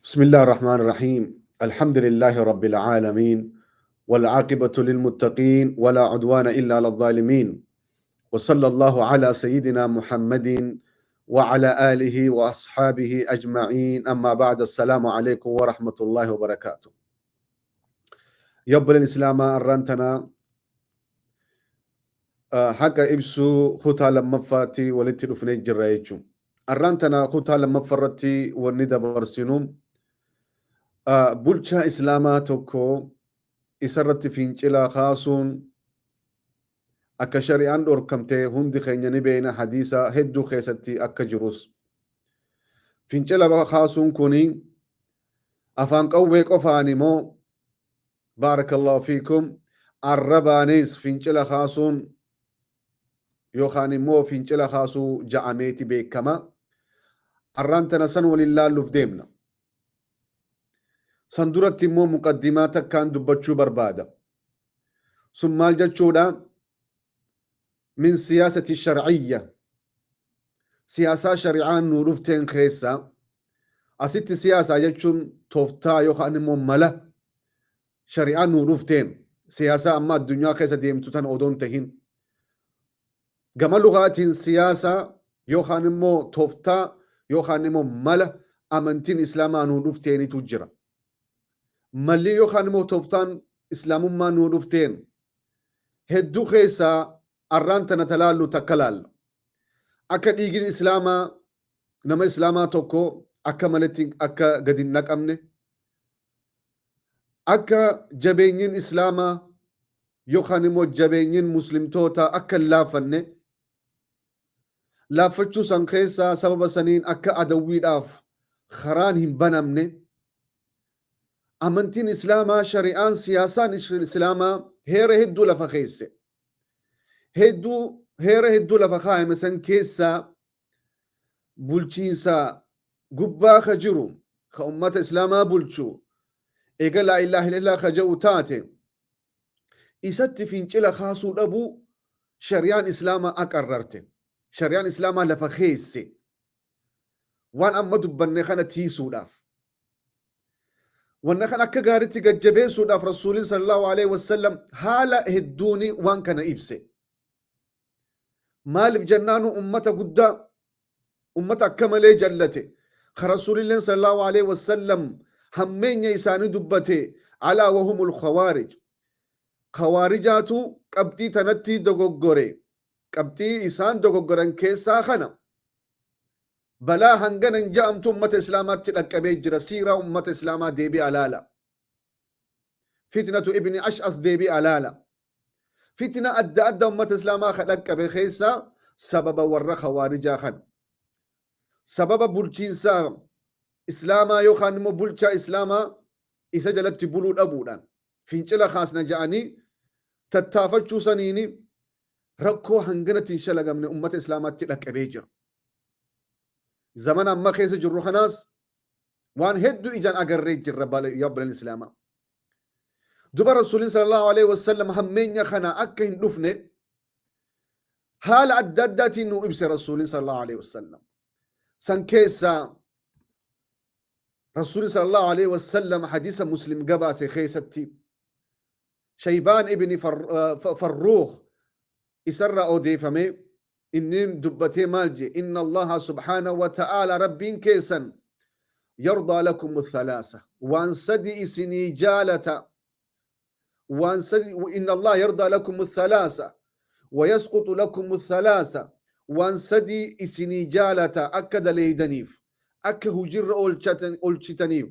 بسم الله الرحمن الرحيم. الحمد لله رب العالمين، والعاقبة للمتقين، ولا عدوان إلا على الظالمين، وصلى الله على سيدنا محمد وعلى آله وأصحابه أجمعين. أما بعد، السلام عليكم ورحمة الله وبركاته. Obboleeyyan Islaamaa, arraan tana haqa ibsuu kutaa lammaffaatti walitti dhufnee jirra jechuudha. Arraan tana kutaa lammaffaarratti wanni dabarsinu bulchaa Islaamaa tokko isarratti fincila kaasuun akka shari'aan dhorkamte hundi keenya ni beekna, hadiisa hedduu keessatti akka jirus. Fincila kaasuun kuni afaan qawwee qofaan immoo, baarakallahu fiikum, arrabaanis fincila kaasuun yookaan immoo fincila kaasuu ja'ameeti beekama. Arraan tana san waliin laalluuf deemna. San duratti immoo muqaddimaa takkaan dubbachuu barbaada. Sun maal jechuudha? Min siyaasati sharciyya. Siyaasaa shari'aan nuu dhufteen keessa, asitti siyaasaa jechuun tooftaa yookaan immoo mala shari'aan nuu dhufteen, siyaasaa amma addunyaa keessa deemtu tan odoon tahin. Gama lugaatiin siyaasaa yookaan immoo tooftaa yookaan immoo mala amantiin Islaamaa nuu dhufteenitu jira. Malli yookaan immoo tooftaan Islaamummaa nuu dhufteen hedduu keessaa arraan tana talaallu takka laalla. Akka dhiigni Islaamaa nama Islaamaa tokko akka maletti akka gadi hin naqamne, akka jabeenyiin Islaamaa yookaan immoo jabeenyiin Muslimtoota akka hin laaffanne, laaffachuu san keessaa sababa saniin akka adawwiidhaaf karaan hin banamne, amantiin Islaamaa, shari'aan siyaasaan Islaamaa heera hedduu lafa keesse. Hedduu heera hedduu lafa kaayame san keessaa bulchiinsa gubbaa ka jiru, ka ummata Islaamaa bulchu, eega laa ilaaha illallah ka jedhu taate, isatti fincila kaasuu dhabuu shari'aan Islaamaa aqarrarte. Shari'aan Islaamaa lafa keesse. Waan amma dubbanne kana tiisuudhaaf. Wanna kan akka gaariitti gajjabeessuudhaaf Rasuuliin sallallahu alaihi wasallam haala hedduuni waan kana ibse. Maaliif jennaanu, ummata guddaa, ummata akka malee jallate, ka Rasuulilleen sallallahu alaihi wasallam hammeenya isaanii dubbate, alaa wahumul khawaarij. Kawaarijaatu qabxii tanatti dogoggore. Qabxii isaan dogoggoran keessaa kana balaa hangana hin ja'amtu ummata Islaamaatti dhaqqabee jira. Siiraa ummata Islaamaa deebi'a laala. Fitnatu Ibni Ash'as deebi'a laala. Fitna adda adda ummata Islaamaa ka dhaqqabe keessaa sababa warra Khawaarijaa kana. Sababa bulchiinsa Islaamaa yookaan immoo bulchaa Islaamaa isa jalatti buluu dhabuudhaan fincila kaasna ja'anii tattaafachuu saniini rakkoo hanganatti hin shalagamne ummata Islaamaatti dhaqqabee jira. Zamana amma keessa jirru kanaas waan hedduu ijaan agarree jirra, yaa obboleen Islaamaa. Duba Rasuuliin sallallahu alaihi wasallam hammeenya kana akka hin dhufne haala adda addaatiin nu ibse Rasuuliin sallallahu alaihi wasallam. San keessaa Rasuulli sallallahu alaihi wasallam hadiisa Muslim gabaase keessatti, Shaybaan ibni Farruukh isarraa odeeffame, inni dubbatee maal je? Inna Allaha subhaanahu wa ta'ala, Rabbiin keessan, yardaa lakum thalaasa, waan sadi isinii jaalata, waan sadi. Inna Allaha yardaa lakum thalaasa wa yasqutu lakum thalaasa, waan sadi isinii jaalata akka daleeydaniif, akka hujirra oolchitaniif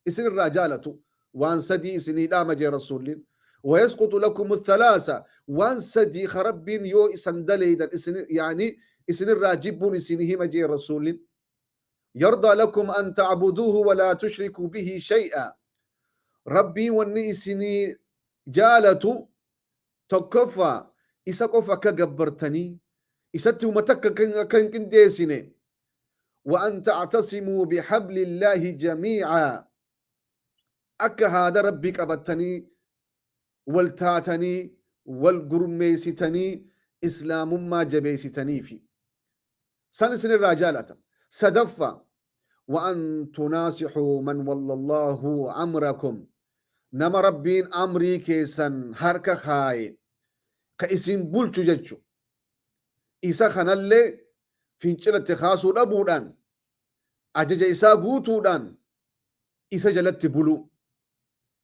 isinirraa jaalatu, waan sadii isinii dhaama jee Rasuulliin. ويسقط لكم الثلاثة, waan sadii ka Rabbiin yoo isan daleeydan isin yani isinirraa jibbuun isin hima jee Rasuulliin. يرضى لكم أن تعبدوه ولا تشركوا به شيئا, Rabbiin wanni isinii jaalatu tokkoffaa isa qofa akka gabbartanii isatti huma takka akka hin qindeessine. وأن تعتصموا بحبل الله جميعا, akka haada Rabbii qabattanii wal taatanii wal gurmeessitanii Islaamummaa jabeessitaniifi san isinirraa jaalata. Sadaffaa, Wa an tunaasixuu man wallallaahu amrakum, nama Rabbiin amrii keessan harka kaaye, ka isin bulchu jechu, isa kanallee fincila itti kaasuu dhabuudhaan, ajaja isaa guutuudhaan isa jalatti buluu,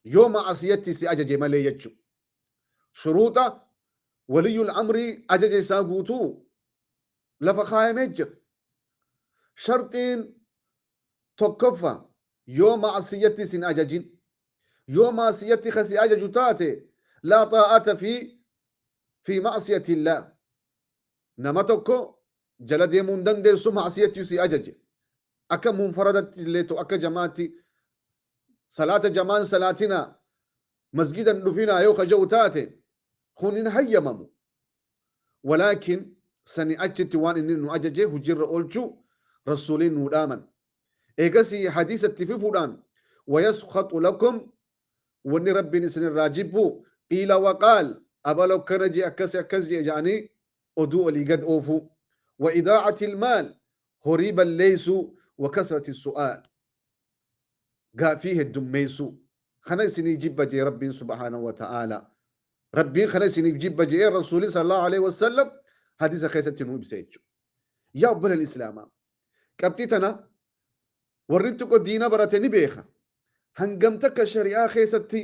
yoo ma'asiyatti si ajaje malee jechu. Shuruuxa waliyyul amrii ajaja isaa guutuu lafa kaayamee jira. Sharxiin tokkoffa yoo ma'asiyyatti sin ajajin. Yoo ma'asiyyatti ka si ajaju taate, laa xaa'ata fi ma'siyatillaah. Nama tokko jala deemuu hin dandeessu ma'asiyyatti si ajaje. Akka munfaradatti illee ta'u akka jamaatti, salaata jamaan salaatinaa, masgidan dhufinaa yoo ka jedhu taate, kun hin hayyamamu. Walaakin sani achitti waan inni nu ajaje hujiirra oolchuu Rasuuliin nuu dhaaman. Eegasii hadiisa itti fifuudhaan, wayaskhatu lakum, wanni Rabbiin isinirraa jibbu, qiila waqaal, abalu akkana jee, akkasi akkas jee ja'anii oduu olii gad oofuu, wa idaa'atil maal, horii balleeysuu, wa kasrati su'aal, gaafii heddummeeysuu. Kana isinii jibba jee Rabbiin subhaanahu wa ta'aalaa. Rabbiin kana isiniif jibba je'ee Rasuulli sallallahu alaihi wasallam hadiisa keessatti nu ibse jechuudha. Yaa obboleen Islaamaa, qabxii tana warri xiqqoo diina barate ni beeka. Hangam takka shari'aa keessatti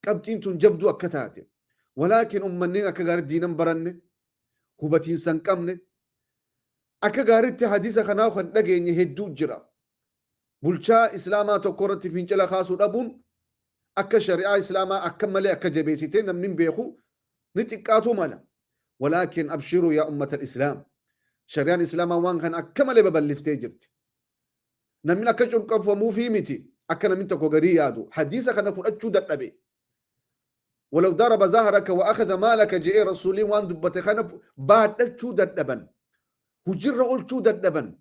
qabxiin tun jabduu akka taate. Walaakin ummanni akka gaarii diina hin baranne, hubatiinsa hin qabne, akka gaariitti hadiisa kanaa kan dhageenye hedduu jira. Bulchaa Islaamaa tokko irratti fincila kaasuu dhabuun akka shari'aa Islaamaa akka malee akka jabeessitee namni hin beeku ni xiqqaatuu mala. Walaakin abshiruu yaa ummata Islaam. Shari'aan Islaamaa waan kana akka malee babal'iftee jirti. Namni akka cunqurfamuufii miti, akka namni tokko garii yaadu. Hadiisa kana fudhachuu dadhabe. Walaw daraba zahraka wa akhadha maalaka je'ee Rasuuliin waan dubbate kana baadhachuu dadhaban. Hujirra olchuu dadhaban.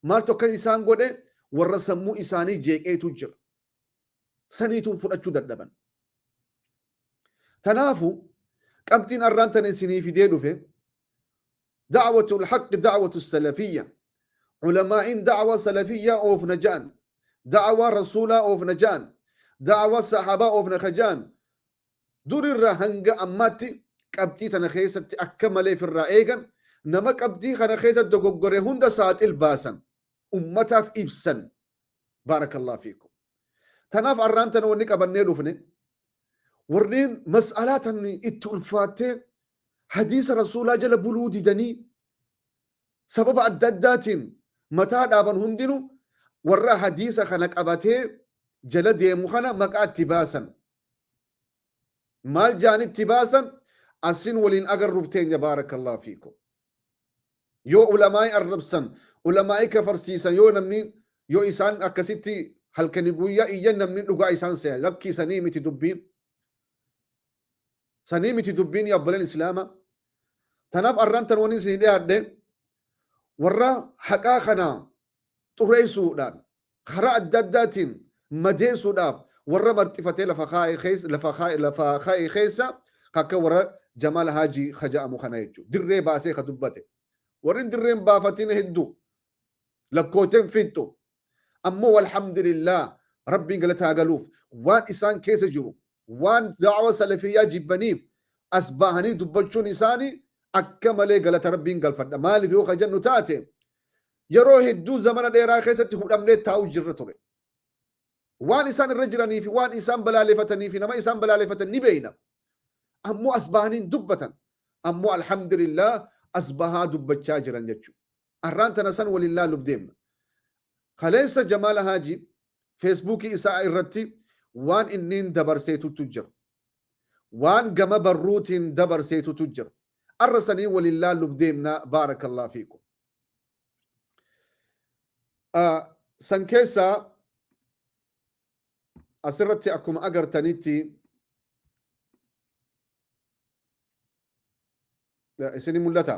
Maaltu akka isaan godhe? Warra sammuu isaanii jeeqeetu jira. Saniitu fudhachuu dadhaban. Tanaafu qabxiin arraan tana isinii fidee dhufe, da'watul haqqi da'watu salafiyya. Ulamaa'iin da'wa salafiyyaa oofna ja'an. Da'wa rasuulaa oofna ja'an. Da'wa sahabaa oofna ka ja'an. Durirraa hanga ammaatti qabxii tana keessatti akka malee firraa eegan, nama qabxii kana keessa dogoggore hunda saaxil baasan, ummataaf ibsan. Baarakallahu fiikum. Tanaaf arraan tana wanni qabannee dhufne, warreen mas'alaa tan itti ulfaattee hadiisa rasuulaa jala buluu didanii sababa adda addaatiin mataa dhaaban hundinuu, warra hadiisa kana qabatee jala deemu kana maqaa itti baasan. Maal jaan itti baasan? Asin waliin agarruuf teenya. Baarakallahu fiikum. Yoo ulamaa'ii arrabsan, ulamaa'ii kafarsiisan, yoo namni yoo isaan akkasitti halkanii guyyaa iyyan, namni dhugaa isaan se'a. Lakkii, sanii miti dubbiin. Sanii miti dubbiin, yaa obboleen Islaama. Tanaaf arraan tan waniin isinii dhiyaadhe, warra haqaa kana xureessuudhaan karaa adda addaatiin madeessuudhaaf warra marxifatee lafa kaa'e keessa lafa kaa'e keessa akka warra Jamaal Haajii ka ja'amu kana jechuudha. Dirree baasee ka dubbate. Warri dirreen baafatin hedduu lakkooteen fixxu. Ammoo walhamdulillah, Rabbiin galataa galuuf, waan isaan keessa jiru, waan da'awa salafiyyaa jibbaniif as bahanii dubbachuun isaanii akka malee galata Rabbiin galfadha. Maaliif yoo ka jennu taate, yeroo hedduu zamana dheeraa keessatti hudhamnee taa'u jirra ture. Waan isaan irra jiranii fi waan isaan balaaleffatanii fi nama isaan balaaleffatan ni beeyna. Ammoo as bahanii hin dubbatan. Ammoo alhamdulillah, as bahaa dubbachaa jiran jechuudha. Arraan tana san waliin laaluuf deemna. Kaleessa Jamaala Haajii Feesbuukii isaa irratti waan inniin dabarseetutu jira. Waan gama barruutiin dabarseetutu jira. Arra sanii waliin laaluuf deemna. Baarakallahu fiikum. San keessaa asirratti akkuma agartanitti isini mul'ata.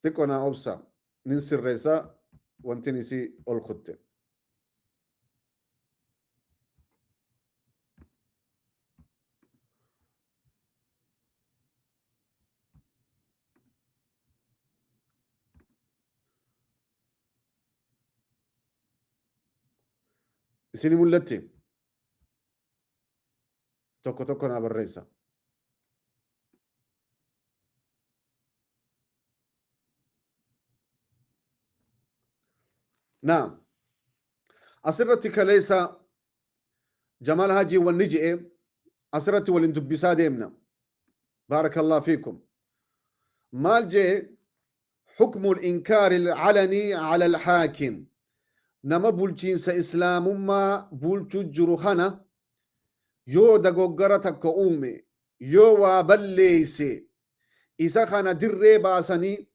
Xiqqoo naa obsa, nin sirreessa wantin isii ol kutte. Isini mul'atti? Tokko tokko naa barreessa. Naam. Asirratti kaleessa Jamaal Hajii wanni je'e asirratti waliin dubbisaa deemna. Baarakallahu fiikum. Maal je'e? Hukmul inkaari al'alanii ala al-haakim. Nama bulchiinsa islaamummaa bulchu jiru kana yoo dagoggara takka uume, yoo waa balleeyse, isa kana dirree baasanii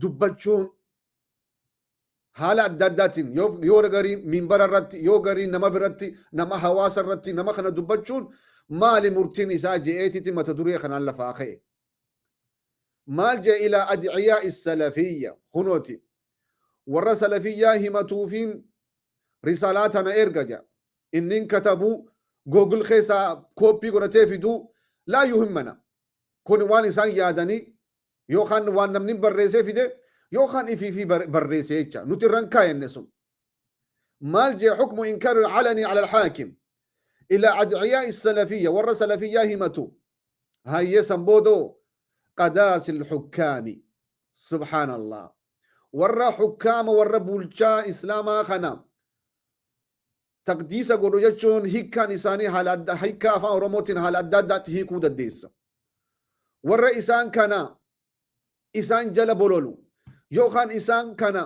dubbachuun haala adda addaatiin, yoo garii minbara irratti, yoo garii nama biratti, nama hawaasa irratti, nama kana dubbachuun maali murtiin isaa je'eetiti mata duree kanaan lafaa ka'e. Maal jee? Ilaa adciyaa issalafiyya, kunooti warra salafiyyaa himatuufiin risalaa tana erga jedha. Innin katabu Google keessaa kooppii godhatee fiduu laa yuhimmana. Kun waan isaan yaadanii yookaan waan namni barreessee fide yookaan ifiifii barreessee jecha nuti irran kaayenne sun. Maal jee? Hukmu inkaari alanii ala alhaakim ila adciyaa salafiyya, warra salafiyyaa himatu. Hayyee, san boodoo qadaasi alhukkaami, subhaanallah, warra hukkaama, warra bulchaa islaamaa kana taqdiisa godhu jechuun hiikkaan isaanii haala adda, hiikkaa afaan Oromootiin haala adda addaatti hiikuu dandeessa. Warra isaan kana isaan jala bololu yookaan isaan kana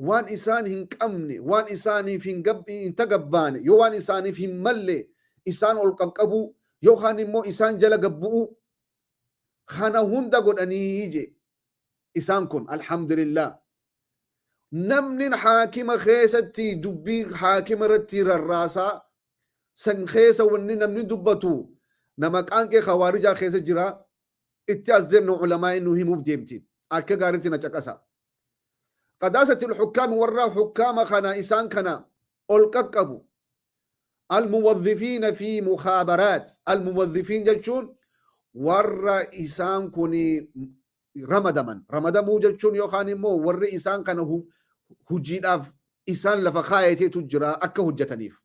waan isaan hin qabne, waan isaaniif hin tagabbaane, yoo waan isaaniif hin malle isaan ol qaqqabuu yookaan immoo isaan jala gabbu'uu kana hunda godhanii je. Isaan kun, alhamdulillah, namni haakima keessatti dubbii haakima irratti rarraasaa san keessa wanni namni dubbatu nama qaanqee khawaarijaa keessa jira. Itti as deemna, ulamaa nu himuuf deemti. Akka gaariitti na caqasa. Qadaasatti hukkaami, warra hukkaama kana isaan kana ol qaqqabu, almuwadhifiina fi mukhaabaraat, almuwadhifiin jechuun warra isaan kun ramadaman, ramadamuu jechuun yookaan immoo warri isaan kana hujiidhaaf isaan lafa kaayateetu jira akka hojjetaniif.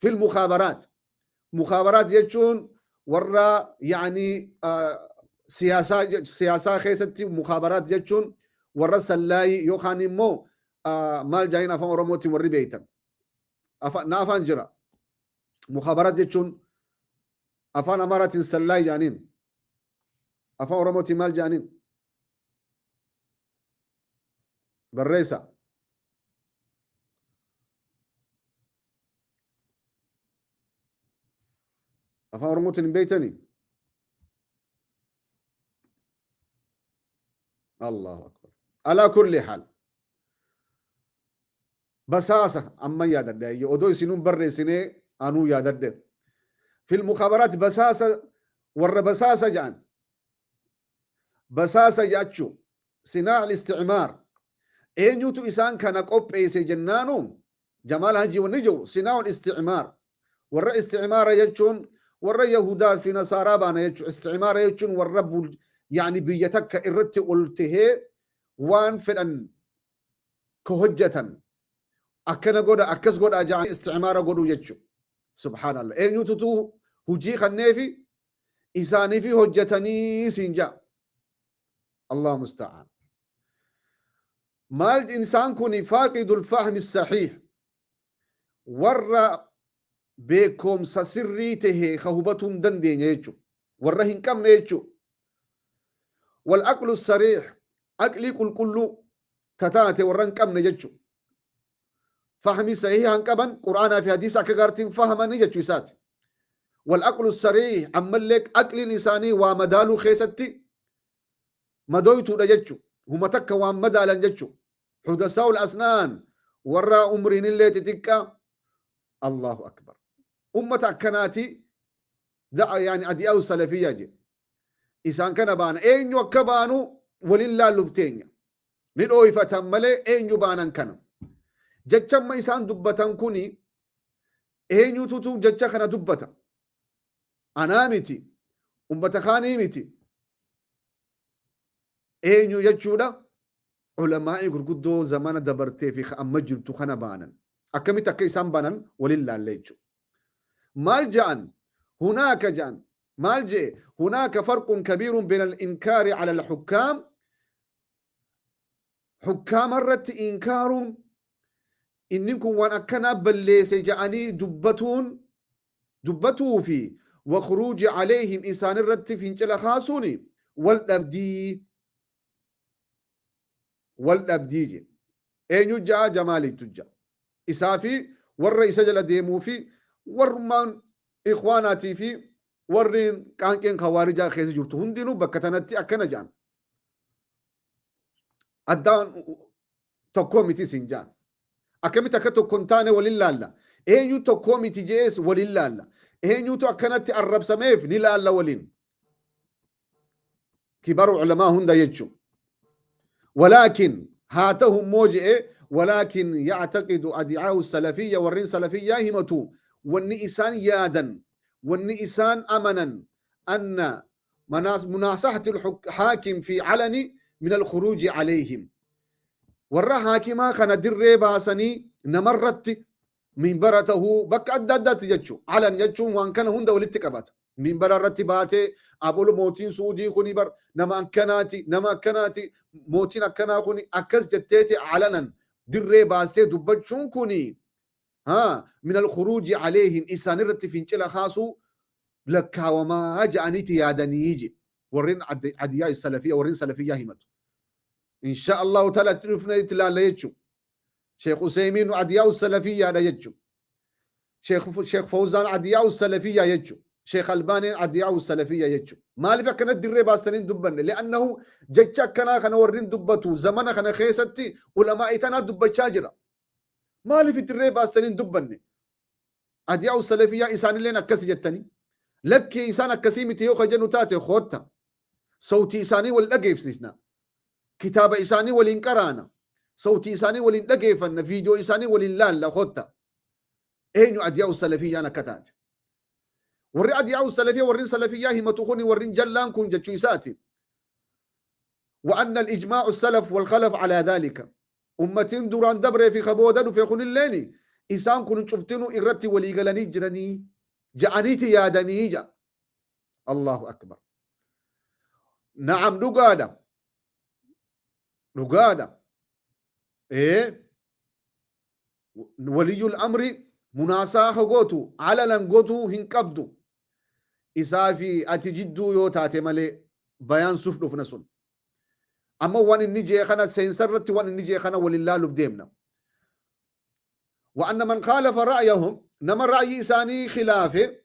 Fil mukhaabaraat, mukhaabaraat jechuun warra yaani siyaasaa keessatti, mukhaabaraat jechuun warra sallaayii yookaan immoo maal jaayin afaan Oromootiin warri beektan na afaan jira. Mukhaabaraat jechuun afaan Amaaraatiin sallaayii jaaniin, afaan Oromootiin maal jaaniin? Barreessa. Afaan Oromootiin hin beektanii? Allahu akbar. Alaa kulli haal, basaasa amma yaadadhe ayyo, odoo isinuun barreessinee anuu yaadadhe. Fil mukhaabaraat, basaasa, warra basaasa jedhan, basaasa jechu sinaa al-isticmaar. Eenyutu isaan kana qopheesse jennaanu, Jamaal Hajii wanni jiru sinaa al-isticmaar, warra isticmaara jechuun warra Yahudaa fi Nasaaraa baana jechuun. Isticmaara jechuun warra yaani biyya takka irratti ol tahee waan fedhan ka hojjetan, akkana godha, akkas godha ja'anii isticmaara godhuu jechuudha. Subhaanallah. Eenyututu hujii kanneefi isaaniifi hojjetanii siin ja'a. Allah musta'aan. Maal insaan kun? Faaqidul fahmi sahiih, warra beekomsa sirrii tahe ka hubatuu hin dandeenye jechuudha. Warra hin qabne jechuudha. Wal aqlu sariih, aqlii qulqulluu tataate warra hin qabne jechuudha. Fahmii sahiiha hin qaban, Qur'aanaa fi hadiisa akka gaartiin fahamanii jechuu isaati. Wal aqlu sariih, ammallee aqliin isaanii waa madaaluu keessatti madooytuudha jechuudha. Huma takka waan madaalan jechuudha. Hudasaa'ul asnaan, warra umriin illee xixiqqaa. Allahu akbar. Ummata akkanaati da'a yaani adi'aawu salafiyyaa jedhe. Isaan kana baana, eenyu akka baanu waliin laalluuf teenya. Ni dhooyfatan malee eenyu baanan kana. Jecha amma isaan dubbatan kuni eenyututu jecha kana dubbata? Anaa miti. Ummata kaanii miti. Eenyu jechuudha? Ulamaa'ii gurguddoo zamana dabartee fi amma jirtu kana baanan. Akkamitti akka isaan banan waliin laalla jechuudha. Maal ja'an? Hunaaka ja'an. Maal je'e? Hunaaka farqun kabiirun bayna al-inkaari ala al-hukkaam. Hukkaama irratti inkaaruun, inni kun waan akkanaa balleesse ja'anii dubbatuun, dubbatuu fi wa khuruuji alayhim, isaan irratti fincila kaasuun wal dhabdii, wal dhabdii je. Eenyu ja'a? Jamaaliitu ja'a. Isaa fi warra isa jala deemuu fi warrummaan ikhwaanaatii fi warri qaanqeen khawaarijaa keessa jirtu hundinuu bakka tanatti akkana ja'an. Addaan tokkoo miti isin ja'an. Akkamitti akka tokko hin taane waliin laalla. Eenyu tokkoo miti je'ees waliin laalla. Eenyutu akkanatti arrabsameef ni laalla waliin. Kibaru ulamaa hunda jechuun. Walaakin, haa ta'u immoo je'e, walaakin yactaqidu adi'aa'u salafiyya, warreen salafiyyaa himatu, wanni isaan yaadan, wanni isaan amanan, anna munaasahati haakim fi calani min alkhuruuji calayhim, warra haakimaa kana dirree baasanii namarratti minbara tahuu bakka adda addaatti jechuu. Calan jechuun waan kana hunda walitti qabata. Minbara irratti baatee abolu mootiin Suudii kuni bar nama akkanaati, nama akkanaati, mootiin akkanaa kuni akkas jetteeti calanan dirree baastee dubbachuun kuni min alkhuruuji alayhim, isaan irratti fincila kaasuu lakkaawamaa ja'aniiti yaadanii je warreen adiyaa salafiyya, warreen salafiyyaa himatu. Insha Allahu ta'ala itti dhufne itti laalla jechuu. Sheekh Useymiin adiyaa salafiyyaadha jechuu. Sheekh Fawzaan adiyaa salafiyyaa jechuu. Sheekh Albaaniin adiyaa salafiyyaa jechuu. Maaliif akkanatti dirree baastanii hin dubbanne? Li'annahu jecha akkanaa kana warreen dubbatu zamana kana keessatti ulamaa'ii tanaa dubbachaa jira. Maaliif dirree baastanii hin dubbanne? Adiyaa salafiyyaa isaanilleen akkasi jettanii. Lakkii, isaan akkasii miti yoo ka jennu taate, kootta. Sawtii isaanii wal dhageessisna. Kitaaba isaanii waliin qaraana. Sawtii isaanii waliin dhageeffanna. Viidiyoo isaanii waliin laalla, kootta. Eenyu adiyaa salafiyyaan akka taate. Warri adiyaa salafiyyaa, warri salafiyyaa himatu kuni, warri jallaan kun jechuu isaati. وأن الإجماع السلف والخلف على ذلك، ummatiin duraan dabree fi kabooda dhufe kunilleeni isaan kun cuftinuu irratti walii galanii jiranii ja'aniiti yaadanii ja. Allahu akbar. Na'am, dhugaadha. Dhugaadha. Ee, waliyyul amri munaasaha gootu, calalan gootuu hin qabdu. Isaa fi ati jidduu yoo taate malee, bayaan suuf dhufna sun. Amma waan inni jee kana seensa irratti, waan inni jee kana waliin laaluuf deemna. وأن من خالف رأيهم، نما رأي إساني خلافه،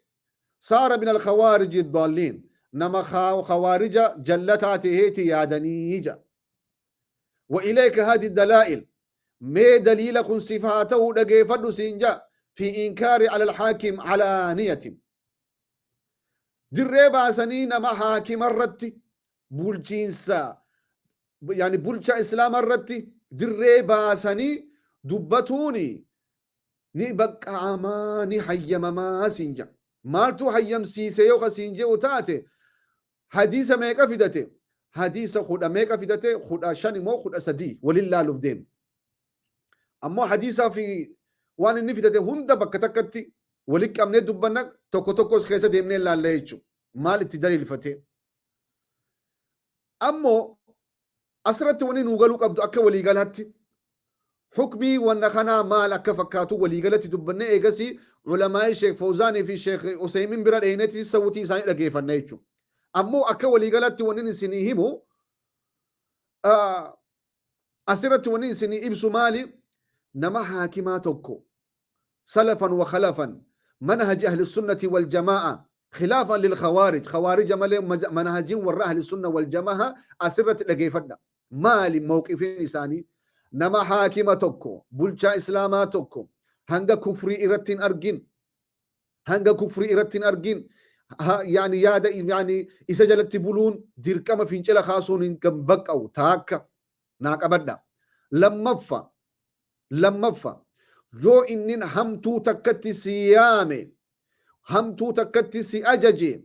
صار من الخوارج الضالين، نما خوارج جلتاته يادنيجا. وإليك هذه الدلائل، ما دليل كن صفاته دقيفد سينجا، في إنكار على الحاكم علانية، dirree baasanii nama haakima irratti, bulchiinsa yani bulcha islaama irratti dirree baasanii dubbatuuni ni baqqa'amaa, ni hayyamamaa siin jedha. Maaltu hayyamsiise yoo kasiin jedhu taate, hadiisa meeqa fidate? Hadiisa 10 meeqa fidate? 15 immoo 13 waliin laaluuf deema. Ammoo hadiisaa fi waan inni fidate hunda bakka takkatti walitti qabnee dubbanna, tokko tokkos keessa deemnee laalla jechuudha. Maal itti daliilfate? Ammoo asirratti wanni nuu galuu qabdu, akka waliigalaatti hukmii wanna kanaa maal akka fakkaatu waliigalatti dubbannee, eegasii ulamaa'ii Sheekh Fawzaanii fi Sheekh Useymin bira dheeneeti sawutii isaanii dhageeffanna jechuudha. Ammoo akka waliigalatti wanni isinii himu asirratti, wanni isinii ibsu maali? Nama haakimaa tokko salafan wa khalafan manhaj ahli sunnati wal jamaa khilaafan lil khawaarij, khawaarija malee, manhajin warra ahli sunna wal jamaa asirratti dhageeffadha. Maali mawqifiin isaanii? Nama haakima tokko, bulchaa islaamaa tokko, hanga kufrii irratti hin argin, hanga kufrii irratti hin argin, yani yaada yani isa jalatti buluun dirqama, fincila kaasuun hin baqqa'u. Taakka naa qabadha. Lammaffa, yoo innin hamtuu takkatti si yaame, hamtuu takkatti si ajaje,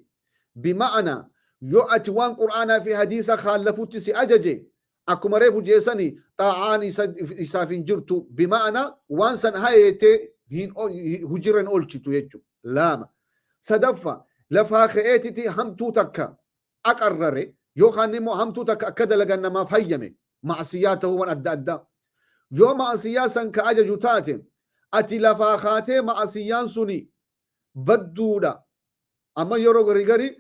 bima'ana yoo ati waan qur'aanaa fi hadiisa kaallafutti si ajaje. Akkuma reefu jeesani xaa'aan isaaf hin jirtu bima'ana waan san hayeetee hin hujirra hin oolchitu jechuudha. Lama. Sadaffa lafaa ka'eetiti hamtuu takka aqarrare yookaan immoo hamtuu takka akka dalagan namaaf hayyame ma'asiyaa ta'uu waan adda addaa. Yoo ma'asiyaa san ka ajaju taate ati lafaa kaatee ma'asiyaan suni badduudha. Amma yeroo garii garii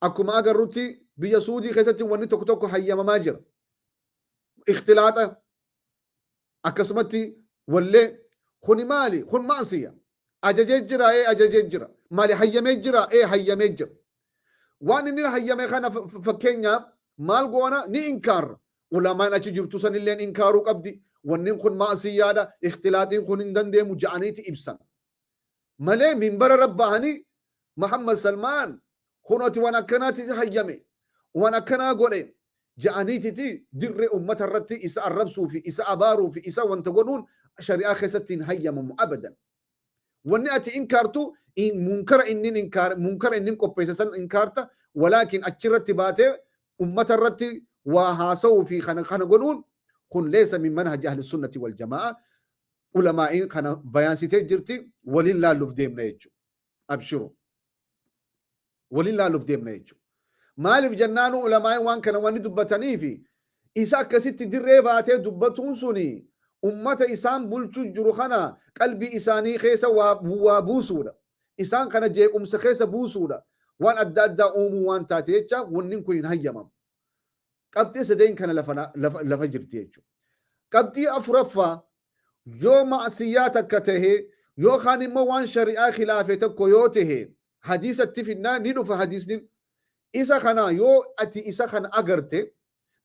akkuma agarrutti biyya Suudii keessatti wanni tokko tokko hayyamamaa jira. Ikhtilaaxa akkasumatti wallee kuni maali? Kun ma'asiya. Ajajee jira ee ajajee jira. Maali hayyamee jira ee hayyamee jira. Waan inni hayyame kana fakkeenyaaf maal goona ni inkaarra. Ulamaan achi jirtu sanilleen inkaaruu qabdi. Wanni kun ma'asiyyaadha. Ikhtilaaxiin kun hin dandeemu ja'aniiti ibsan. Malee minbara irra bahanii Muhammad Salmaan kunoti waan akkanaati hayyame waan akkanaa godhe ja'aniititi dirree ummata irratti isa arrabsuu fi isa abaaruu fi isa wanta godhuun shari'aa keessatti hin hayyamamu abadan. Wanni ati inkaartu munkara inni inkaar munkara inni qopheesse san inkaarta walaakin achirratti baatee ummata irratti waa haasa'uu fi kana kana godhuun kun leessa min manhaji ahli sunnati wal jamaa ulamaa'iin kana bayaansitee jirti waliin laalluuf deemna jechuudha. Abshiru. Waliin laalluuf deemna jechuudha. Maaliif jennaanu ulamaa'iin waan kana wanni dubbataniifi isa akkasitti dirree baatee dubbatuun suni ummata isaan bulchuu jiru kana qalbii isaanii keessa waa buusuudha. Isaan kana jeequmsa keessa buusuudha. Waan adda addaa uumuu waan taate jecha wanni kun hin hayyamamu. Qabxii sadeen kana lafa jirti jechuudha. Qabxii afuraffaa yoo ma'asiyyaa takka tahe yookaan immoo waan shari'aa khilaafe tokko yoo tahe hadiisatti finnaa ni dhufa hadiisni isa kana yoo ati isa kana agarte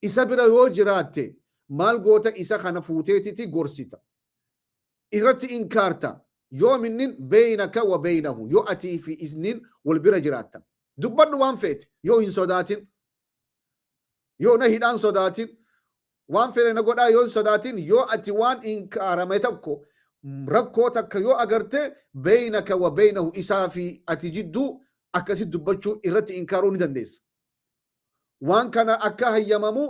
isa bira yoo jiraatte maal goota isa kana fuuteetiti gorsita irratti inkaarta yoom innin beeynaka wa beeynahu yoo atii fi isnin wal bira jiraattan dubbadhu waan feete yoo hin sodaatin yoo na hidhaan sodaatin waan fedhe na godhaa yoo hin sodaatin yoo ati waan inkaarame tokko rakkoo takka yoo agarte beeynaka wa beeynahu isaa fi ati jidduu akkasi dubbachuu irratti inkaaruu ni dandeessa. Waan kana akka hayyamamu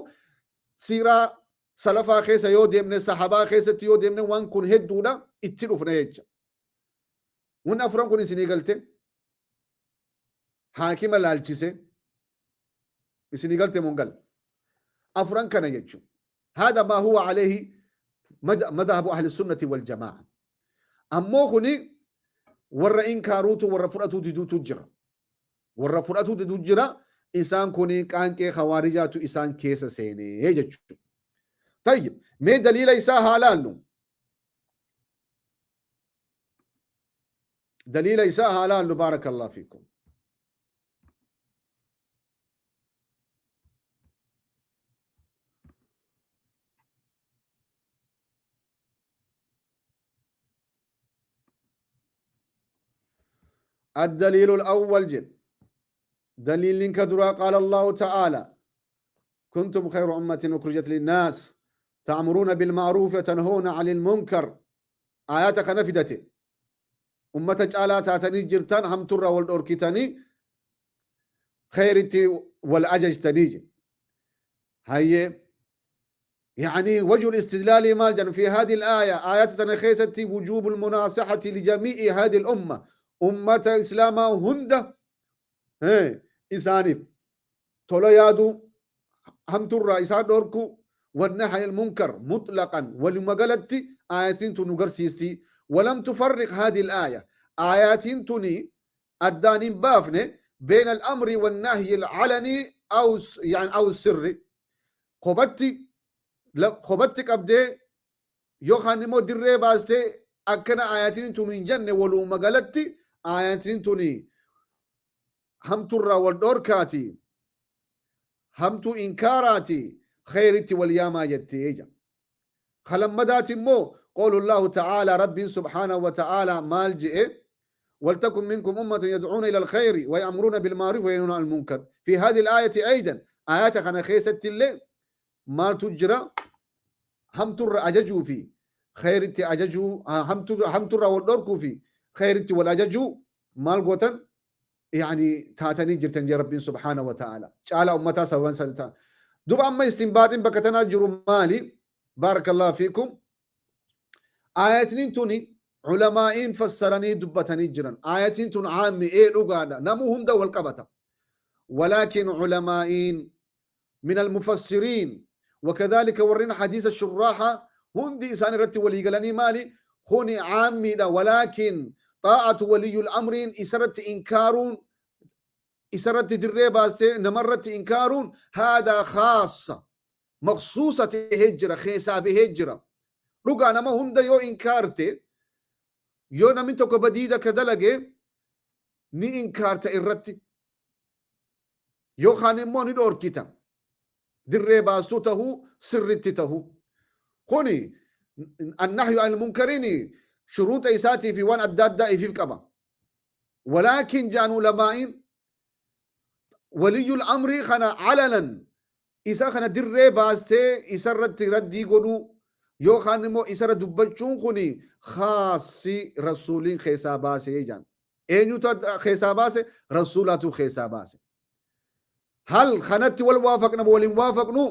siiraa salafaa keessa yoo deemne sahabaa keessatti yoo deemne waan kun hedduudha itti dhufna jecha. Wanni afuran kun isinii galte haakima laalchise isinii galte moo hin galle afuran kana jechuun hada maa huwa alayhi madhabu ahli sunnati wal jamaa ammoo kuni warra inkaaruutu warra fudhatuu diduutu jira warra fudhatuu diduu jira isaan kuni qaanqee kawaarijaatu isaan keessa seenee jechuudha. Tayyib mee daliila isaa haa laallu. Daliila isaa haa laallu baarakallahu fiikum. الدليل الأول جد دليل كدرا قال الله تعالى كنتم خير أمة أخرجت للناس تأمرون بالمعروف وتنهون عن المنكر آياتك نفدت أمة caalaa taatanii jirtan hamturraa wal dhorkitanii khayritti wal ajajtanii jedhe. Hayyee يعني وجه الاستدلال مالجا في هذه الآية آيات تنخيستي وجوب المناصحة لجميع هذه الأمة أمة إسلاما هند إسانف تولا يادو هم ترى إسان دوركو والنهي عن المنكر مطلقا ولما قالت آياتين تنقرسيستي ولم تفرق هذه الآية آياتين تني أدانين بافني بين الأمر والنهي العلني أو يعني أو السري قبتي قبتي قبدي يوخان مو دري باستي أكنا آياتين تنين جنة ولو ما قالت آياتين تني هم ترى والدوركاتي هم تو إنكاراتي خيرتي والياما جتي خلمدات مو قول الله تعالى رب سبحانه وتعالى مالجئ ولتكن منكم أمة يدعون إلى الخير ويأمرون بالمعروف وينهون عن المنكر في هذه الآية أيضا آيات خنا خيست اللي مال تجرى هم تر أججوا في خير أججوا هم تر والدوركو في خير والأججوا مال قوتن يعني تاتني جرتن يا رب سبحانه وتعالى تعالى أمتا سوان سنتا Duba amma istinbaaxiin bakka tanaa jiru maali? Baarakallahu fiikum. Aayatniin tuni ulamaa'iin fassaranii dubbatanii jiran. Aayatiin tun caammi ee dhugaadha. Namuu hunda wal qabata. Walaakin ulamaa'iin min almufassiriin wakadhalika warreen hadiisa shurraaha hundi isaan irratti walii galanii maali? Kuni caammiidha. Walaakin xaa'atu waliyyul amriin isarratti inkaaruun isarratti dirree baastee namarratti inkaaruun haadaa khaassa maqsuusa tahee jira, keessaa bahee jira. Dhugaa nama hunda yoo inkaarte, yoo namni tokko badii takka dalage ni inkaarta irratti yookaan immoo ni dhoorkita. Dirree baastuu tahuu sirritti tahuu. Kuni annahyu anil munkariin shuruuxa isaatii fi waan adda addaa ifiif qaba. Walaakin jaan ulamaa'iin waliyyul amrii kana alanan isa kana dirree baastee isarratti raddii godhuu yookaan immoo isarra dubbachuun kun khaassi rasuuliin keessaa baasee jaan. Eenyutu keessaa baase? Rasuulatu keessaa baase. Hal kanatti wal waafaqna moo waliin waafaqnu?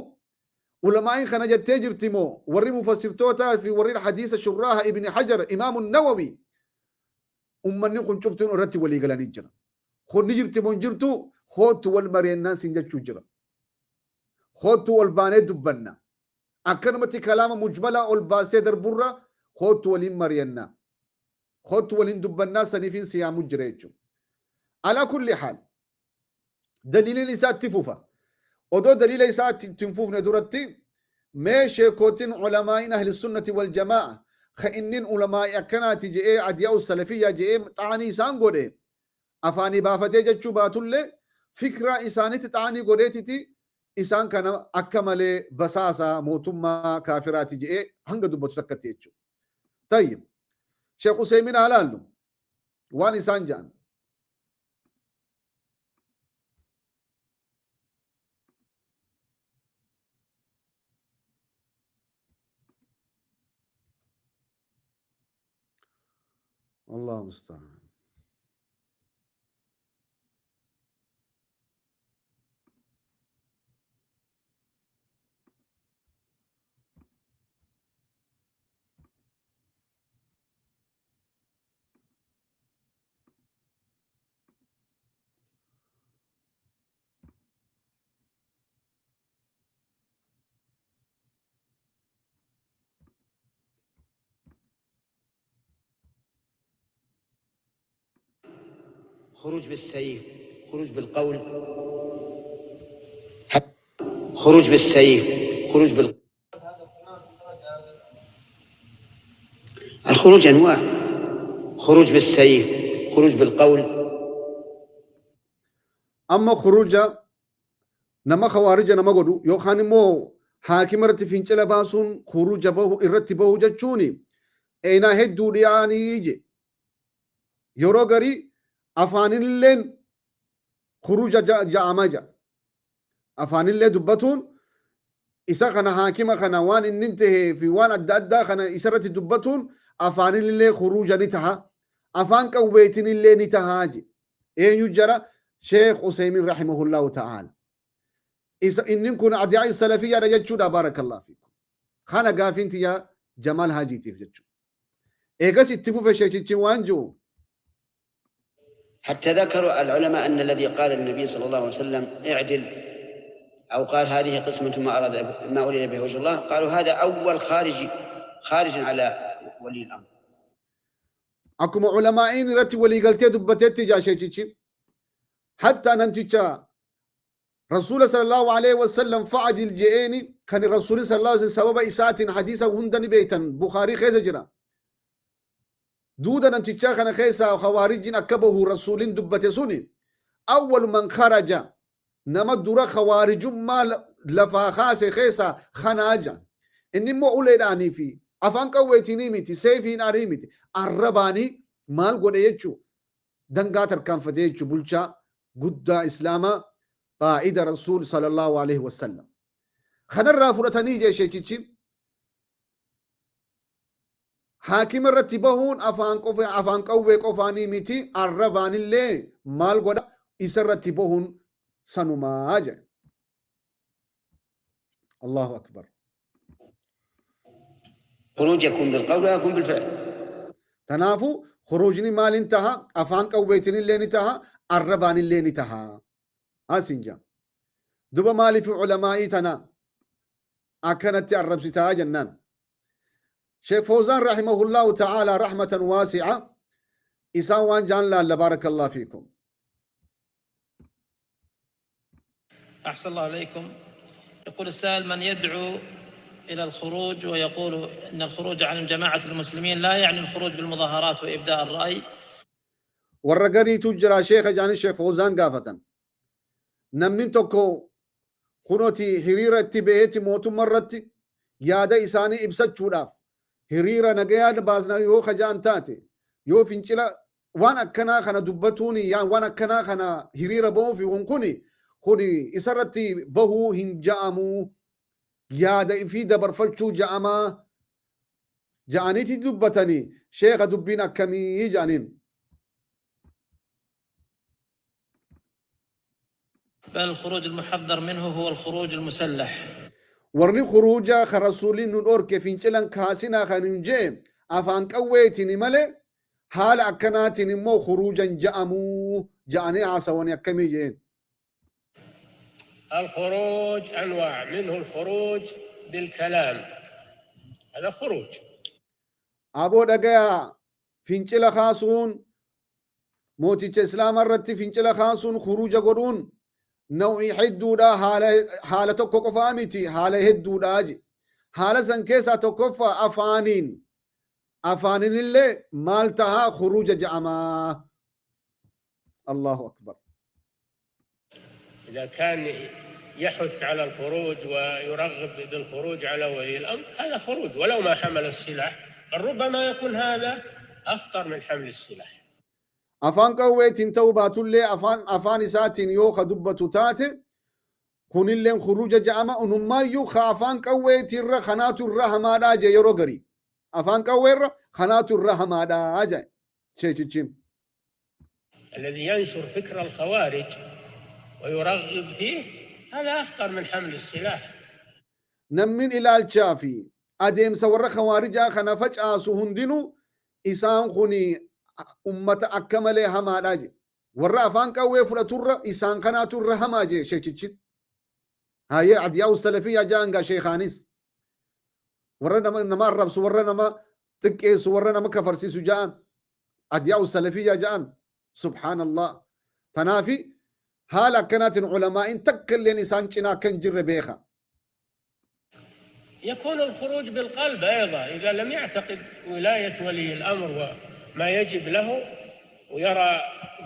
Ulamaa'iin kana jettee jirti moo warri mufassirtootaa fi warri hadiisa shurraaha Ibni Hajar Imaamu Nawawi ummanni kun cuftuun irratti walii galanii jira. Kun ni jirti moo hin jirtu? Koottu wal mari'annaan siin jechuu jira. Koottu ol baanee dubbanna. Akkanumatti kalaama mujmalaa ol baasee darburra koottu waliin mari'anna. Koottu waliin dubbannaa saniifin si yaamu jira jechuudha. Alaa kulli haal daliilin isaa itti fufa. Odoo daliila isaa itti hin fufne duratti mee sheekootiin ulamaa'iin ahli sunnati wal jamaa'a ka innin ulamaa'i akkanaati je'ee adiyaa'u salafiyyaa je'ee xaanii isaan godhe afaanii baafatee jechuu baatullee fikraa isaanitti xaanii godheetiti isaan kana akka malee basaasa mootummaa kaafiraati je'ee hanga dubbatu takkatti jechuudha. Tayyib. Sheekh Useymin haa laallu waan isaan ja'an. الله المستعان. خروج بالسيف، خروج بالقول، خروج بالسيف، خروج بال الخروج أنواع، خروج بالسيف، خروج بالقول. Amma khuruja nama khawaarija nama godhu yookaan immoo haakima irratti fincila baasuun khuruja bahu irratti bahu jechuun eenaa hedduu dhiyaanii je. Yeroo garii afaanilleen khuruja ja'ama ja'a. Afaanillee dubbatuun isa kana haakima kana waan inni tahee fi waan adda addaa kana isarratti dubbatuun afaanillee khuruja ni taha. Afaan qawweetinillee ni tahaa je. Eenyu jara? Sheekh Useymin rahimahullahu ta'ala. Isa inni kun adiyaa salafiyyaadha jechuudha baarakallahu fiikum. Kana gaafiin tiyyaa Jamaal Haajiitiif jechuudha. Eegas itti fufe sheekichi waan jiru. حتى ذكروا العلماء أن الذي قال للنبي صلى الله عليه وسلم اعدل أو قال هذه قسمة ما أراد ما أريد به وجه الله، قالوا هذا أول خارج على ولي الأمر. Akkuma ulamaa'iin irratti walii galtee dubbatetti jaa sheekichi. Hatta namticha Rasuula sallallahu alaihi wasallam fa'adil je'eeni kan Rasuuli sallallahu alaihi wasallam sababa isaatiin hadiisa hunda ni beektan Bukhaarii keessa jira. Duuda namtichaa kana keessaa khawaarijjiin akka bahu Rasuulin dubbate suni awwal man kharaja nama dura khawaarijummaa lafaa kaase keessaa kanaa jedhan. Inni immoo uleedhaanii fi afaan qawweetiin miti, seefiin miti, arrabaanii maal godhe jechuu dangaa tarkaanfatee jechuu bulchaa guddaa islaamaa qaa'ida Rasuul sallallahu alaihi wasallam. Kanarraa fudhatanii jee sheekichi haakima irratti bahuun afaan qofa afaan qawwee qofaanii miti arrabaanillee maal godha isa irratti bahuun sanumaa jedhe. Allahu akbar. خروج يكون بالقول ويكون بالفعل. Tanaafuu khuruujni maaliin taha? Afaan qawweetiin illee ni taha, arrabaan illee ni taha. Asin jaa. Duba maaliif ulamaa'ii tana akkanatti arrabsitaa jennaan. Sheekh Fawzaan rahimahullahu ta'ala rahmatan waasi'a isaan waan jaan laalla baarakallahu fiikum. أحسن الله إليكم. يقول السائل: من يدعو إلى الخروج ويقول إن الخروج عن جماعة المسلمين لا يعني الخروج بالمظاهرات وإبداء الرأي؟ Warra gariitu jira sheekha jaanii Sheekh Fawzaan gaafatan. Namni tokko kunooti hiriira itti baheeti mootummaa irratti yaada isaanii ibsachuudhaaf hiriira nagayaa baasna yoo kajaan taate, yoo fincila waan akkanaa kana dubbatuuni, waan akkanaa kana hiriira bahuufi kuni isarratti bahuu hin ja'amu, yaada ifii dabarfachuu ja'amaa ja'aniiti dubbatanii, sheekha dubbiin akkamii ja'aniin. بل الخروج المحذر منه هو الخروج المسلح. Warri khuruujaa ka rasuuliin nu dhorke, fincilan kaasinaa kan hin jee, afaan qawweetini malee haala akkanaatiin immoo khuruujan ja'amuu ja'anii haasawanii akkamii jeen. الخروج أنواع، منه الخروج بالكلام، هذا خروج. Aboo dhagayaa, fincila kaasuun, mooticha islaama irratti fincila kaasuun, khuruuja godhuun naw'ii hedduudha, haala tokko qofaa miti, haala hedduudha je. Haala san keessaa tokkoffaa afaaniin, afaaniin illee maal tahaa? Khuruuja ja'amaa. Allahu akbar. إذا كان يحث على الخروج ويرغب بالخروج على ولي الأمر هذا خروج ولو ما حمل السلاح، بل ربما يكون هذا أخطر من حمل السلاح. Afaan qawweetiin ta'uu baatullee afaan isaatiin yoo ka dubbatu taate kunilleen khuruuja ja'ama. Unummaayyuu ka afaan qawweetirra kanaatu irra hamaadhaa je. Yeroo garii afaan qawweerra kanaatu irra hamaadhaa je sheechichiin. الذي ينشر فكر الخوارج ويرغب فيه هذا أخطر من حمل السلاح. Namni ilaalchaa fi adeemsa warra khawaarijaa kana facaasu hundinuu isaan kuni ummata akka malee hamaadhaa je. Warra afaan qawwee fudhaturra isaan kanaatu irra hamaa je sheechichi. Hayyee, adiyaa'u salafiyyaa ja'an gaa sheekaanis. Warra nama arrabsu, warra nama xiqqeessu, warra nama kafarsiisu ja'an. Adiyaa'u salafiyyaa ja'an. Subhaanallah. Tanaafi haala akkanaatiin ulamaa'in takka illeen isaan cinaa akka hin jirre beeka. يكون الخروج بالقلب أيضا، إذا لم يعتقد ولاية ولي الأمر وما يجب له ويرى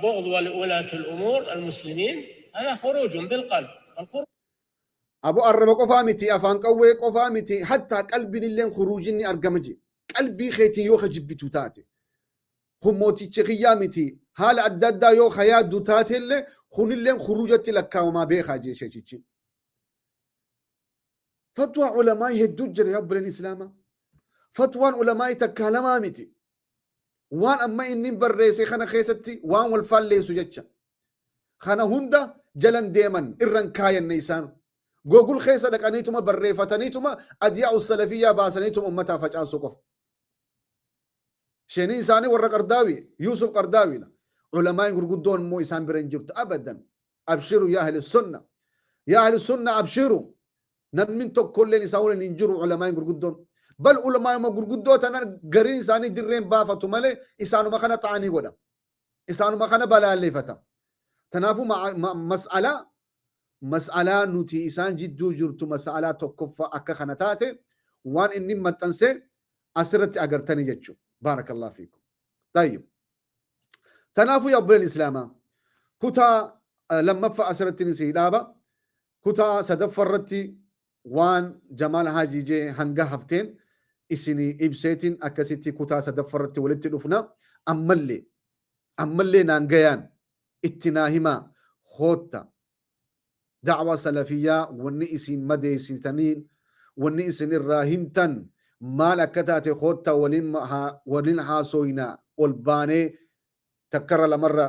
بغض ولاة الأمور المسلمين، هذا خروج بالقلب، الخروج Abu arraba qofaa miti, afaan qawwee qofaa miti, hattaa qalbiin illeen khuruujin ni argama je. Qalbii keetiin yoo ka jibbitu taate, kun mooticha kiyyaa miti, haala adda addaa yoo ka yaaddu taate illee kunilleen khuruujatti lakkaawamaa beekaa jee sheechichi. Fatwaa ulamaa hedduu jira yaa obboleen islaamaa. Fatwaan ulamaa takkaa lamaa miti. Waan amma inni barreesse kana keessatti waan wal faalleessu jecha. Kana hunda jalan deeman irran kaayanne isaan. Google keessa dhaqaniituma barreeffataniituma adiyaa salafiyyaa baasaniituma ummataaf facaasuu qofa. Sheenii isaanii warra Qardaawi, Yuusuf Qardaawiidha. Ulamaan gurguddoon immoo isaan bira hin jirtu abadan. Abshiru yaa ahli sunna. Yaa ahli sunna abshiru. Namni tokkolleen isaan waliin hin jiru ulamaan gurguddoon. Bal ulamaan gurguddoo tana gariin isaanii dirreen baafatu malee isaanuma kana ta'anii godha. Isaanuma kana balaalleeffata. Kanaafuu mas'alaa nuti isaan jidduu jirtu mas'alaa tokkoffaa akka kana taate waan inni maxxanse asirratti agartanii jechuudha. Baarakallahu fiikum. Tayyib. Kanaafuu yaa obboleen islaamaa, kutaa lammaffaa asirratti ni sii dhaaba. Kutaa sadaffaa irratti waan Jamaal Haajii jee hanga hafteen isinii ibseetiin akkasitti kutaa sadaffaa irratti walitti dhufna. Ammallee naan gayaan itti naa himaa hootta. Da'waa salafiyyaa wanni isin madeessitaniin, wanni isin irraa himtan maal akka taate hootta, waliin haasoyna. Ol baanee takkarra lamarra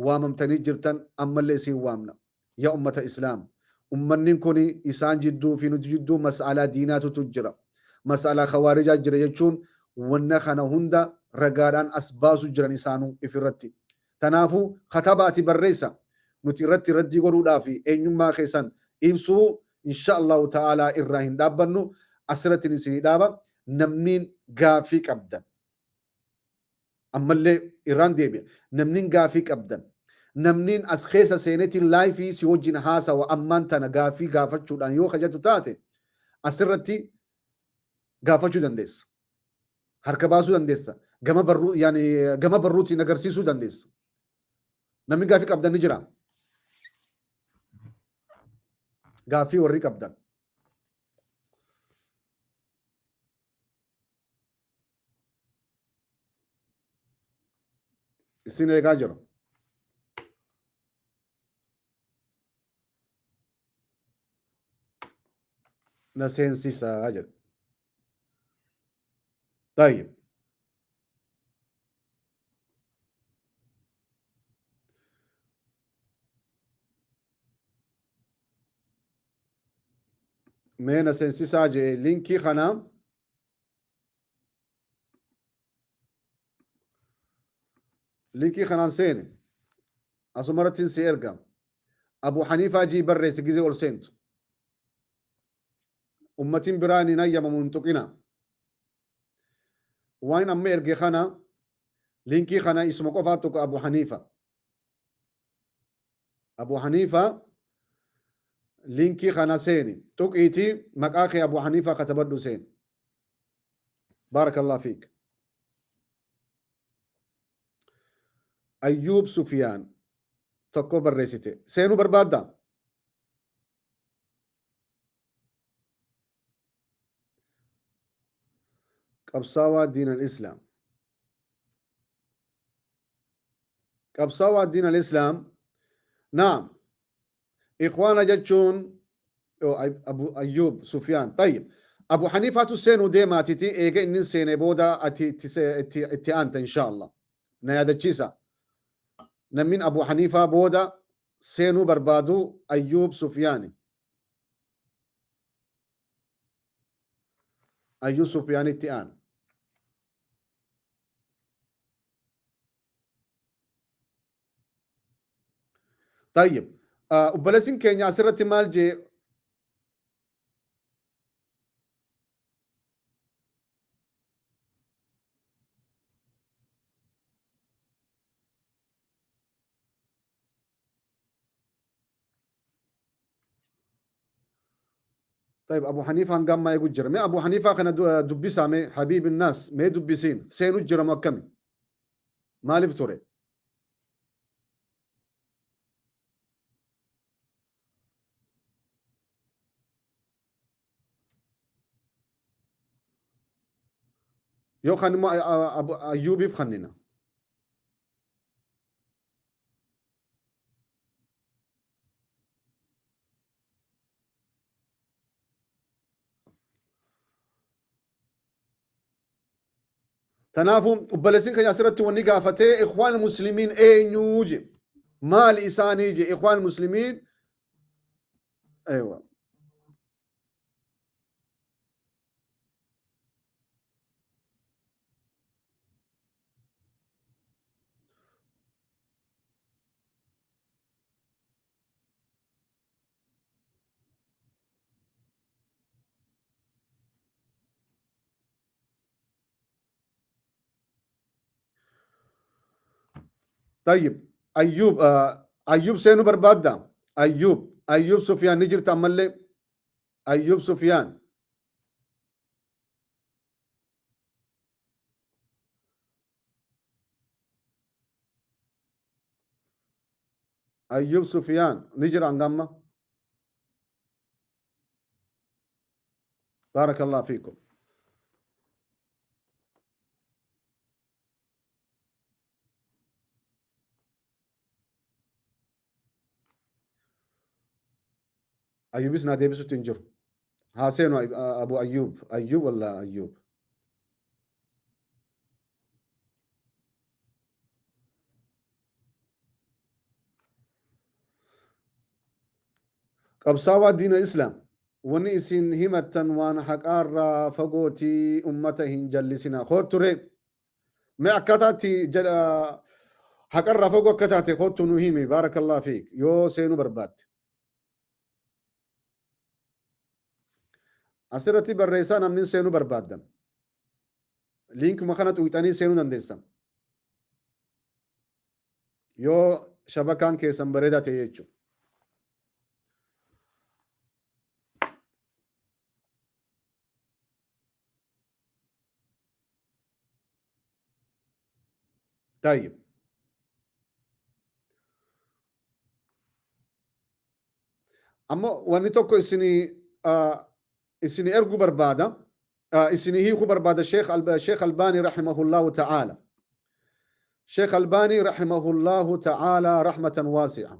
waamamtanii jirtan, ammallee isin waamna. Yaa ummata islaam. Ummanni kun isaan jidduu fi nuti jidduu mas'alaa diinaatutu jira. Mas'alaa khawaarijaa jira jechuun wanna kana hunda ragaadhaan as baasu jiran isaanuu ifirratti. Tanaafuu katabaati barreessa nuti irratti raddii godhuudhaa fi eenyummaa keessan ibsuu insha Allahu ta'aalaa irraa hin dhaabbannu. Asirratti isinii dhaaba. Namni gaafii qabdan ammallee irraan deebi'a. Namni gaafii qabdan, namni as keessa seenetiin live si wajjin haasawa ammaan tana gaafii gaafachuudhaan yoo kajatu taate asirratti gaafachuu dandeessa. Harka baasuu dandeessa. Gama barruu yaani gama barruutiin agarsiisuu dandeessa. Namni gaafii qabdan ni jira. Gaafii warri qabdan. Isin eegaa jira. Na seensisaa jedha. Tayyib. Mee na seensisaa jee linkii kana. Linkii kanaan seene. Asumarrattiin si erga. Abu Haniifaa jii barreessi gizee ol seentu. Ummatiin biraan hin hayyamamu, hin tuqina. Waan amma erge kana, linkii kana isuma qofaa tuqa Abu Haniifa. Abu Haniifa linkii kana seeni. Tuqiitii maqaa kee Abu Haniifa katabadhu seeni. Baarakallah fiik. Ayyuub Sufiyaan tokko barreessite. Seenuu barbaaddaa? Qabsaawaa diin al-Islaam. Qabsaawaa diin al-Islaam. Naam. Ikhwaana jechuun Abu Ayyuub Sufiyaan. Tayyib. Abu Haniifaatu seenuu deemaatiti eega inni seenee booda ati itti aanta insha Allah. Na yaadachiisa. Namni Abu Haniifaa booda seenuu barbaadu Ayyuub Sufiyaani. Ayyuub Sufiyaanitti aana. Tayyib. Obboleessin keenya asirratti maal jee? طيب أبو حنيفة هنقام ما يقول جرى أبو حنيفة كان دبسا مي حبيب الناس مي دبسين سينو جرى مكمي مالف توري يو خان ما أبو أيوب خنينا. Tanaafuu obboleessin keenya asirratti wanni gaafatee ikhwaan muslimiin eenyuu je, maali isaanii je ikhwaan muslimiin? Aywa. طيب أيوب، أيوب سينو بربادة. أيوب، أيوب سفيان نجر تعمل. أيوب سفيان، أيوب سفيان نجر عن بارك الله فيكم. أيوب نادي بس تنجر هاسينو أبو أيوب، أيوب ولا أيوب؟ Qabsaawaa diina Islaam, wanni isin himattan waan haqaarraa fagooti, ummata hin jallisinaa. Koottu ree. Mee akkaataa itti jedha haqarraa fagoo akka taate koottu nu himi, baarakallah fiik, yoo seenuu barbaadde. Asirratti barreessaa namni seenuu barbaaddan. Liinkuma kana tuqxanii seenuu dandeessan. Yoo shabakaan keessan bareedaa ta'e jechuudha. طيب Ammoo wanni tokko isinii erguu barbaada, isinii hiikuu barbaada. Sheekh Albaanii rahimahullahu ta'ala, Sheekh Albaanii rahimahullahu ta'ala rahmatan waasi'a.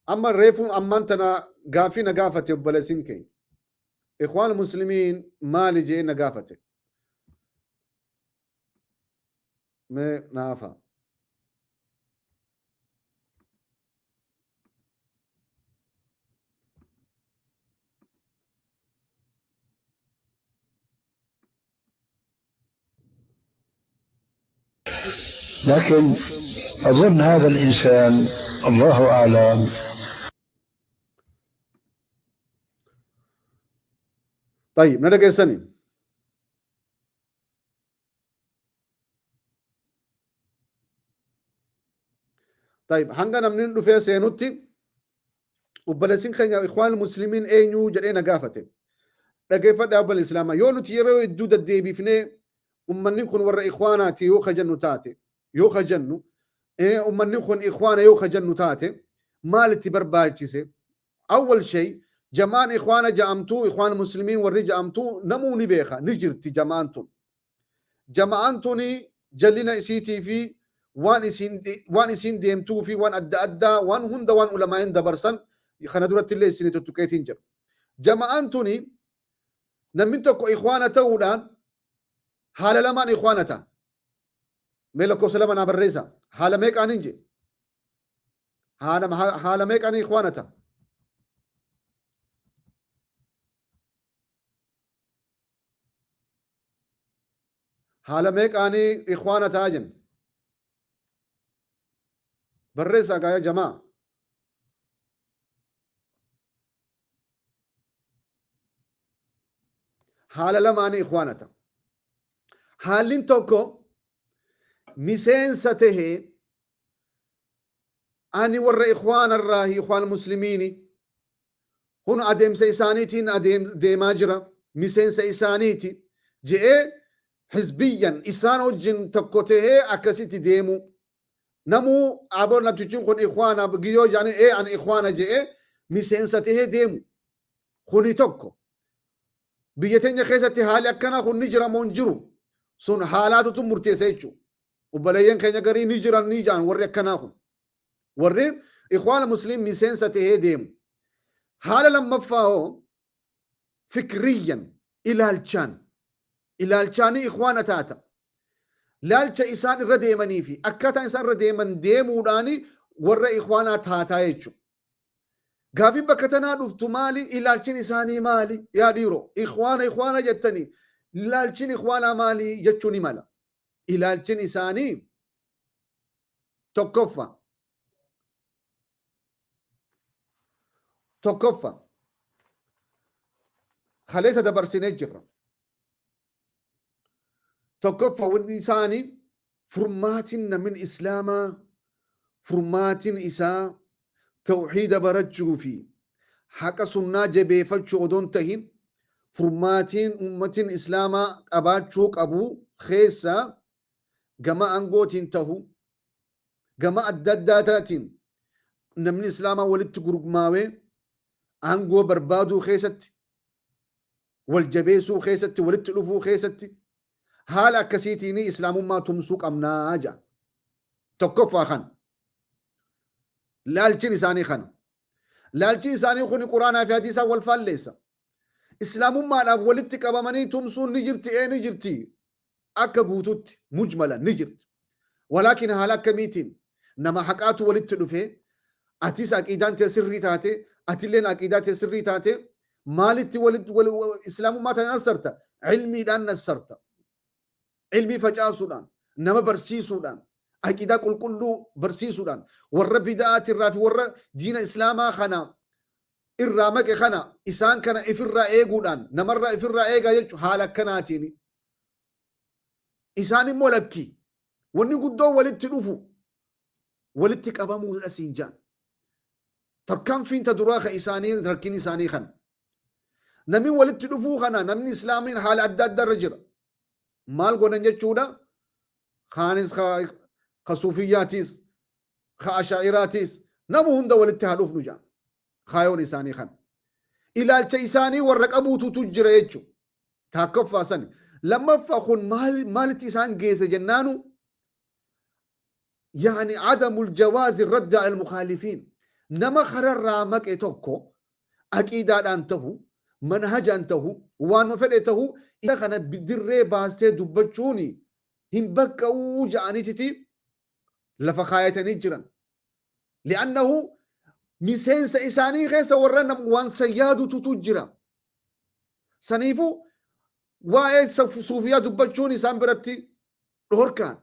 Amma reefuun ammaan tana gaafii na gaafate obboleessin keenya. Ikhwaan Muslimiin maali jedhee na gaafate. Mee naafa. لكن أظن هذا الإنسان الله أعلم. طيب ندق. طيب hanga namni dhufee seenutti, obboleessin keenya Ikhwaan Muslimiin eenyu jedhee na gaafate. Dhageeffadhaa obboleessa Islaamaa, yoo nuti yeroo hedduu deddeebifnee ummanni kun warra ikhwaanaati yoo ka jennu taate, yoo ka jennu ummanni kun ikhwaana yoo ka jennu taate, maalitti barbaachise? Awwal shay, jamaan ikhwaana ja'amtuu, Ikhwaan Muslimiin warri ja'amtuu, namuu ni beeka, ni jirti jamaan tun. Jamaan tuni jallina isiitii fi waan isiin deemtuu fi waan adda addaa, waan hunda, waan ulamaa'in dabarsan kana duratti illee isinii tuttuqeetiin jira. Jama'aan tuni namni tokko ikhwaana ta'uudhaan haala lamaan ikhwaana ta'a. Mee lakkoofsa lama naa barreessa. Haala meeqaan hin jee? Haala meeqaan ikhwaana ta'a? Haala meeqaanii ikhwaana ta'a jenna? Barreessaa gaaya jamaa. Haala lamaanii ikhwaana ta'a. Haalli tokko miseensa tahee, ani warra ikhwaana irraa, Ikhwaan Muslimiini kun adeemsa isaaniitiin deemaa jira, miseensa isaaniiti je'ee hizbiyyan isaan wajjin tokko tahee akkasitti deemu, namuu aboo namtichi kun ikhwaana giyyoo jedhanii, ee ani ikhwaana je'ee miseensa tahee deemu, kuni tokko. Biyya teenya keessatti haalli akkanaa kun ni jira moo hin jiru? Sun haalaatutu murteessa jechuudha. Obboleeyyan keenya garii ni jiran ni jaan warri akkanaa kun. Warri Ikhwaana Musliim miseensa tahee deemu. Haala lammaffaa hoo fikriyyan, ilaalchaan. Ilaalchaanii ikhwaana taata. Laalcha isaan irra deemanii fi akkaataan isaan irra deeman deemuudhaani warra ikhwaanaa taataa jechuudha. Gaafiin bakka tanaa dhuftu maali? Ilaalchin isaanii maali? Yaa dhiiroo, ikhwaana ikhwaana jettanii ilaalchin ikhwaanaa maali jechuu ni mala. Ilaalchin isaanii tokkoffa kaleessa dabarsinee jirra. Tokkoffa, wanni isaanii furmaatiin namni Islaamaa furmaatiin isaa tawxiida barachuu fi haqa sunnaa jabeeffachuu odoon tahin, furmaatiin ummatiin Islaamaa qabaachuu qabu keessa gama aangootiin tahu, gama adda addaataatiin namni Islaamaa walitti gurmaawee aangoo barbaaduu keessatti, wal jabeessuu keessatti, walitti dhufuu keessatti, haala akkasiitiin Islaamummaa tumsuu qabnaa jedha. Tokkoffaa kana. Laalchin isaanii kana. Laalchin isaanii kun Quraanaa fi hadiisaan wal faalleessa. Islaamummaadhaaf walitti qabamanii tumsuun ni jirti, ee ni jirti. Akka guututti mujmala ni jirti. Walaakin haala akkamiitiin nama haqaatu walitti dhufee, atis aqiidaan tee sirrii taate, Atilleen aqiidaa tee sirrii taate maalitti islaamummaa tana nassarta? Ilmiidhaan nassarta. Ilmii facaasuudhaan, nama barsiisuudhaan, aqiidaa qulqulluu barsiisuudhaan, warra bida'aatirraa fi warra diina islaamaa kana irraa maqe kana isaan kana ifirraa eeguudhaan, namarraa ifirraa eegaa jechuun haala akkanaatiin. Isaan immoo lakki wanni guddoon walitti dhufu walitti qabamuudha siin jaan. Tarkaanfiin ta duraa ka isaanii rakkin isaanii kana. Namni walitti dhufuu kana namni islaamiin haala adda addaa irra jira. Maal godhan jechuudha? Kaanis ka suufiyyaatiis, ka ashaa'iraatiis nama hunda walitti haa dhufnu jaan. Kaayoon isaanii kana. Ilaalcha isaanii warra qabuututu jira jechuudha. Taakkaffaa sani. Lammaffaa kun maalitti isaan geesse jennaanu yaani adamul jawaazi radda al mukaalifiin. Nama kararraa maqe tokko aqiidaadhaan tahu, manhajaan tahu, waanuma fedhe tahu isa kana dirree baastee dubbachuun hin baqqa'uu ja'aniititi lafa kaayatanii jiran. Li'annahu miseensa isaanii keessa warra waan san yaadututu jira. Saniifuu waa'ee suufiyaa dubbachuun isaan biratti dhorkaan.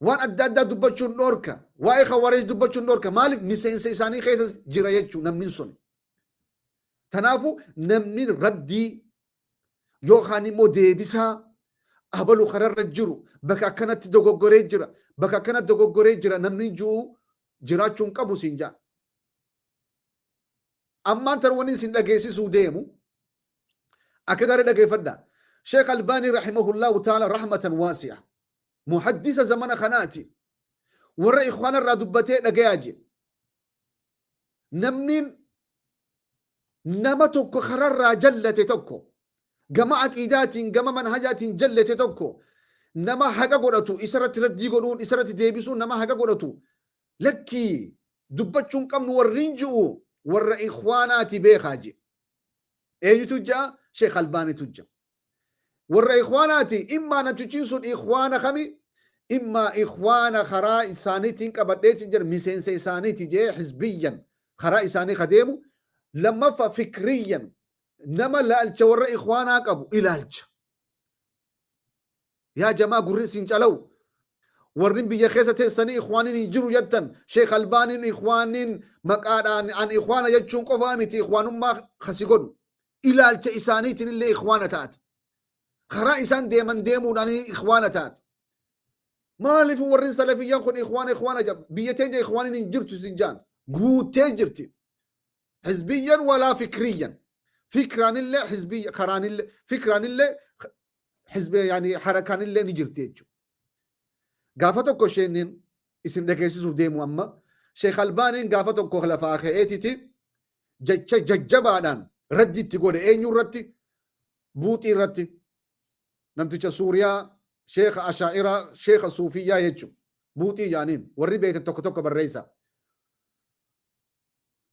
Waan adda addaa dubbachuun dhorka. Waa'ee khawaarij dubbachuun dhorka. Maaliif miseensa isaanii keessa jira jechuun namni sun. Kanaafuu namni raddii yookaan immoo deebisaa abalu kararra jiru bakka akkanatti dogoggoree jira, bakka akkanatti dogoggoree jira namni jiru jiraachuu hin qabu siin jaa. Ammaan tan wanni isin dhageessisuu deemu akka gaarii dhageeffadha. Sheekh Albaanii rahimahullahu ta'ala rahmatan waasi'a. Muhaddisa zamana kanaati. Warra ikhwaana irraa dubbatee dhagayaa jee. Namni nama tokko kararraa jallate tokko gama aqiidaatiin gama manhajaatiin jallate tokko nama haqa godhatu isarratti raddii godhuun isarratti deebisuun nama haqa godhatu lakkii dubbachuun qabnu warriin ji'u warra ikhwaanaati beekaa jee. Eenyutu ja'a? Sheekh Albaanitu ja'a. Warra ikhwaanaati immaa namtichiin sun ikhwaana kami immaa ikhwaana karaa isaaniitiin qabadheetiin jira miseensa isaaniiti jee hizbiyyan karaa isaanii ka deemu, lammaffa fikriyyan nama laalcha warra ikhwaanaa qabu ilaalcha. Yaa jamaa gurri isin calawu. Warri biyya keessa teessanii ikhwaaniin hin jiru jettan, Sheekh Albaaniin ikhwaaniin maqaadhaan an ikhwaana jechuun qofaa miti ikhwaanummaa kasi godhu. Ilaalcha isaaniitiin illee ikhwaana taate. Karaa isaan deeman deemuudhaan ikhwaana taate. Maaliif warri salafiyyaan kun ikhwaana ikhwaana jedha? Biyya teenya ikhwaaniin hin jirtu isin jaan. Guuttee jirti. Hizbiyyan walaa fikriyyan. Fikraanillee hizbiyya karaanillee fikraanillee hizbe yaani harakaanillee ni jirti jechuudha. Gaafa tokko isheen isin dhageessisuuf deemu amma Sheekh Albaaniin gaafa tokko lafaa ka'eetiti jecha jajjabaadhaan raddi itti godhe. Eenyu irratti? Buuxii irratti, namticha Suuriyaa, sheekha Ashaa'iraa, sheekha Suufiyyaa jechuudha. Buuxii jaaniin warri beektan tokko tokko barreessa.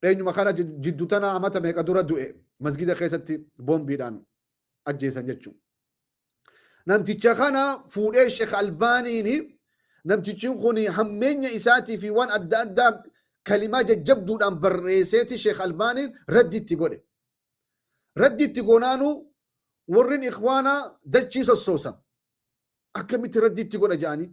Eenyuma kana jiddu tana amata meeqa dura du'e masgida keessatti boombiidhaan ajjeesan jechuudha. Namticha kana fuudhee Sheekh Albaaniin namtichi kun hammeenya isaatii fi waan adda addaa kalimaa jajjabduudhaan barreesseeti Sheekh Albaaniin raddi itti godhe. Raddi itti goonaanuu warrin ikhwaanaa dachii sossoosan. Akkamitti raddi itti godha jedhanii.